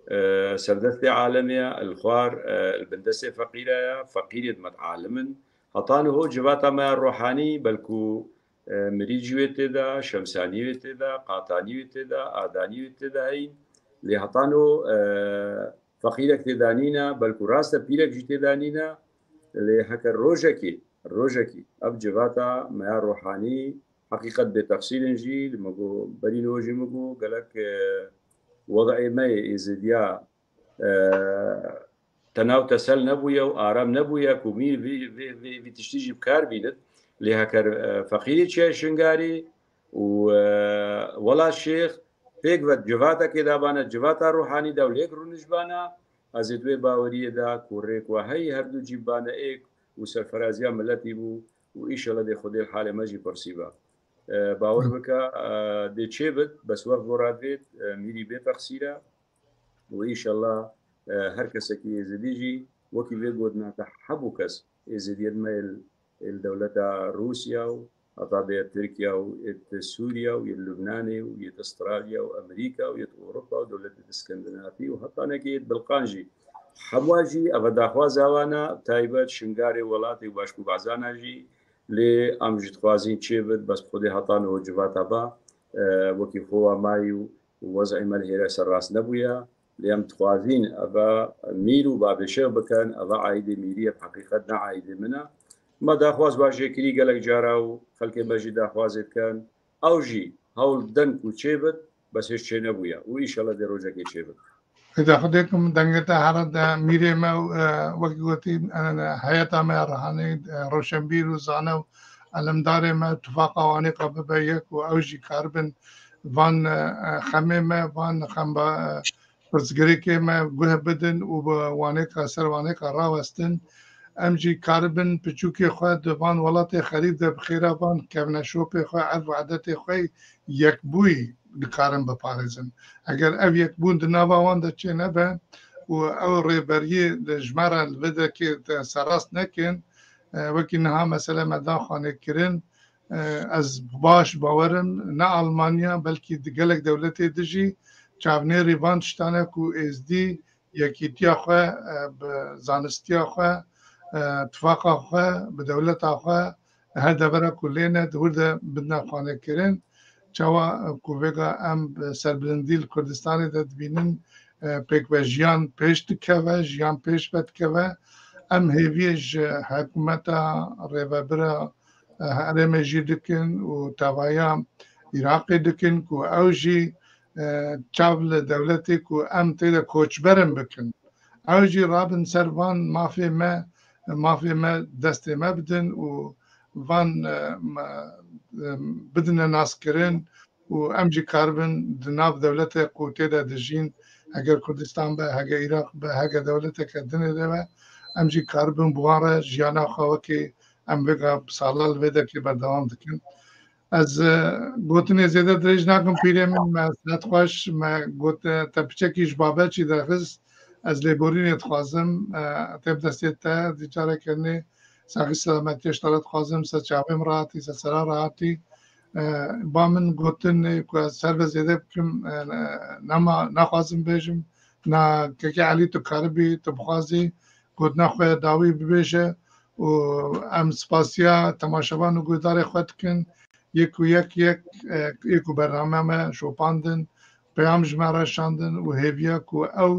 e, serdestê alemê ye, li xwar, e, li bin destê feqîre ye, feqîrêt me alim in. Heta niho civata me ya ruhanî, belkû, e, mirî jî wê tê de, şemsanî wê tê de, qatanî wê tê de, adanî wê tê de heyîn. Lê heta niho, e, feqîrek tê de nîne, belkû rast e pîrek jî tê de nîne. Lê heke rojekê, rojekê ev civata me ya ruhanî heqîqet bê texsîr in jî, li min got, berî niho jî min got, gelek, e, wed'ê me yê êzêdiya, e, tena û tesel nebûye û aram nebûye ku mîr vî, vî, vî, vî tiştî jî bi kar bînit. Lê heker, e, feqîrê çiye Şingarê û, e, Welat Şêx pêk ve civatekê dabane, civata ruhanî de û lêk rûnişbana, ez ê di wê baweriyê de ku rêk we heyî her du cî bane êk û serferaziya miletî bû û îşellah dê Xwedê li halê me jî pirsî be. E, bawer bike, e, dê çê bit, bes wext bo radivêt, e, mîrî bê texsîr e û îşellah, e, her kesekî êzidî jî wekî vê gotina te hebû kes êzidiyet me ê li, ê li dewleta Rûsya û heta bê Tirkiya û êt Sûriya û êt Lubnanê û êt Australya û Amerîka û êt Ewropa û dewletê Skandinavî û heta nekê êt Bilqan jî. Hemwa jî eve daxwaza wan e, taybet Şingarê welatê û Başkû Bazana jî Lê em jî dixwazîn çêbit, bes Xwedê heta niho civata ba, e, wekî xwe wa mayî û wez'ê me li hêre serrast nebûye. Lê em dixwazîn eva mîr û bavêşev bikin, eva aîdê mîrî ye, bi heqîqet ne aîdê min e. Me daxwaz wa jê kirî gelek cara û xelkê me jî daxwazê dikin. Ew jî hewl didin ku çêbit, bes hêj çênebûye û înşallah dê rojekê çêbit. Hêda Xwedê ku min dengê te here de mîrê me û, e, wekî gotî, e, heyeta me ya rihanê, e, rewşenbîr û zane û elemdarê me tifaqa wanê ka bibe yek û ew jî karibin van, e, e, xemê me, van xemba, e, pirsgirêkê me guh bidin û bi wanêka ser wanêka rawestin. Em jî karibin piçûkê xwe di van welatê xerîb de bi xêra van kevneşopê xwe, erf û edetê xwe yekbûyî dikarin biparêzin. Eger ev yekbûn di nava wan de çênebe û ew rêberiyê li ji me re li vê derkê de serrast nekin, e, wekî niha mesele me da xanê kirin, e, ez baş bawer im, ne Almanya, belkî di gelek dewletê di jî çavnêrî van tiştan e ku êzdî yekîtiya xwe, e, bi zanistiya xwe, e, tifaqa xwe, bi dewleta xwe, her devera ku lê ne, di wir de bidine xanê kirin. Çawa, e, ku vêga em bi serbilindî li Kurdistanê de dibînin, e, pêkve jiyan pêş dikeve, jiyan pêş vedikeve. Em hêviyê ji hikûmeta rêvebira, e, herêmê jî dikin û tevaya Iraqê dikin ku ew jî, e, çav li dewletê ku em tê de koçber in bikin. Ew jî rabin ser van mafê me, mafê me destê me bidin û van, e, me, e, bidine naskirin û em jî karibin di nav dewletê ku tê de dijîn, heger Kurdistan be, heger Iraq be, heger dewleteke dinê de be, em jî karibin bi wan re jiyana xwe wekî em vêga sala li vê derkê berdewam dikin. Ez, e, gotinê zêde dirêj nakim pîrê min, me sihet xweş, me got, e, te piçekî ji babetçî derxist, ez lêborînê dixwazim, e, tê bi destê te, dî careke nê saxî selametiyê ji te re dixwazim, ser çavê min rahatî, ser sera rahatî. E, ba min gotin, e, ku ez ser ve zêde bikim, e, ne, nema, naxwazim bêjim, na kekê Elî tu karibî, tu bixwazî, gotina xwe ya dawî bibêje û em spasiya temaşevan û guhdarê xwe dikin. Yek û yek yek, e, yek û bername me şopandin, peyam ji me re şandin û hêviya ku ew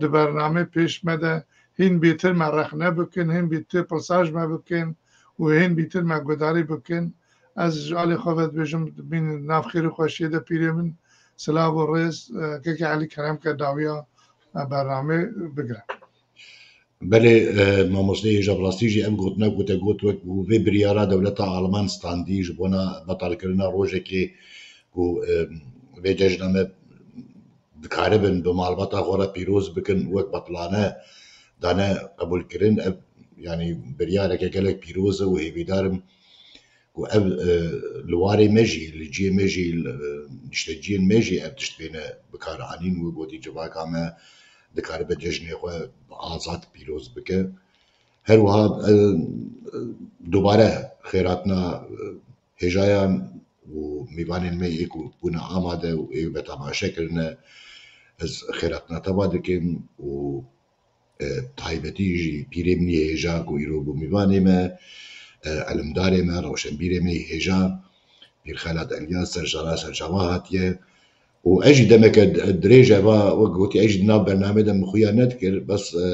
di bernamê pêş me de hîn bêtir me rexne bikin, hîn bêtir pirsa ji me bikin û hîn bêtir me guhdarî bikin. Ez ji alî xwe ve dibêjim, bînin nav xêr û xweşiyê de pîrê min, silav û rêz, e, kekê Elî kerem ke dawiya, e, bernamê bigire. Belê, e, mamoste hêja, bi rastî jî ev gotina ku te got, wek ku vê biryara dewleta Alman standî ji bona betalkirina rojekê ku, e, vê cejna me dikaribin bi malbata xwe re pîroz bikin, wek betlane dane qebûlkirin. Ev, yanî biryareke gelek pîroz e û hêvîdar im ku ev, e, li warê me jî, li cihê me jî, li, e, nişteciyên me jî ev tişt bêne bikaranîn. Wek gotî, civaka me dikaribe cejnê xwe bi azad pîroz bike. Her wiha, e, dubare xêratina, e, hêjayan û mîvanên me yê ku bûne amade û ê be temaşe kirine, ez xêratina te va dikim û, e, taybetî jî pîrê min yê hêja ku îro bû mîvanê me, e, elimdarê me, rewşenbîrê me yê hêja, Pîr Xelat Eliyas, ser jara ser çava hatiye. Û ez jî demeke dirêj e va, wek gotî, ez jî di nav bernamê de min xuya nedikir, bes, e,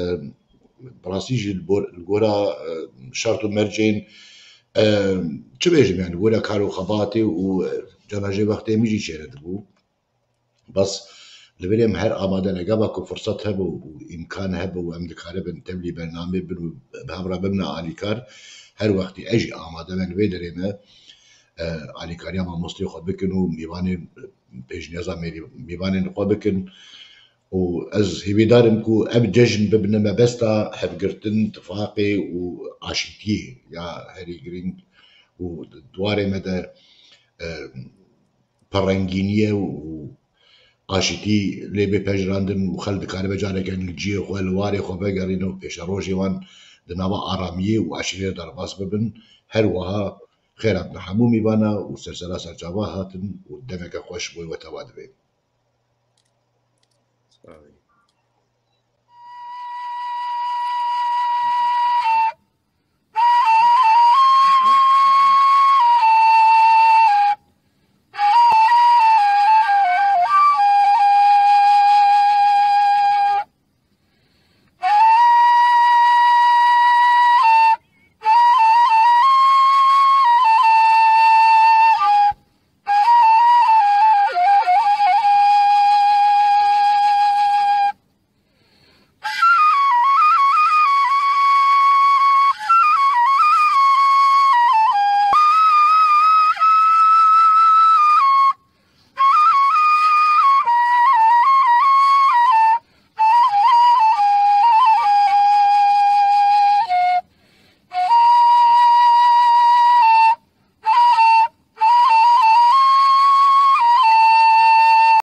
bi rastî jî li bor-, li gora, e, şert û mercên, e, çi bêjim, yani, li gora kar û xebatê û, e, cana jê wextê min jî çêne dibû. Bes li virê em her amade ne, gava ku firsat hebe û îmkan hebe û em dikaribin tevlî bernamê bin û bi hev re bibine alîkar, her wextî ez jî amade me, li vê derê me, e, alîkariya mamosteyê xwe bikin û mîvanê pêşniyaza mêrî-, mîvanên xwe bikin. Û ez hêvîdar im ku ev cejn bibine mebesta hevgirtin, tifaqê û aşîtiyê ya herî girîng û di warê me de, e, perengîniye û aşîtî lê bê pejirandin û xelk dikaribe careke li cihê xwe, li warê xwe vegerîne û pêşerojê wan di nava aramiyê û aşîtiyê de derbas bibin. Her wiha xêr hatin hemû mîvana û sersera serçava hatin û demeke xweş bo we teva dibe.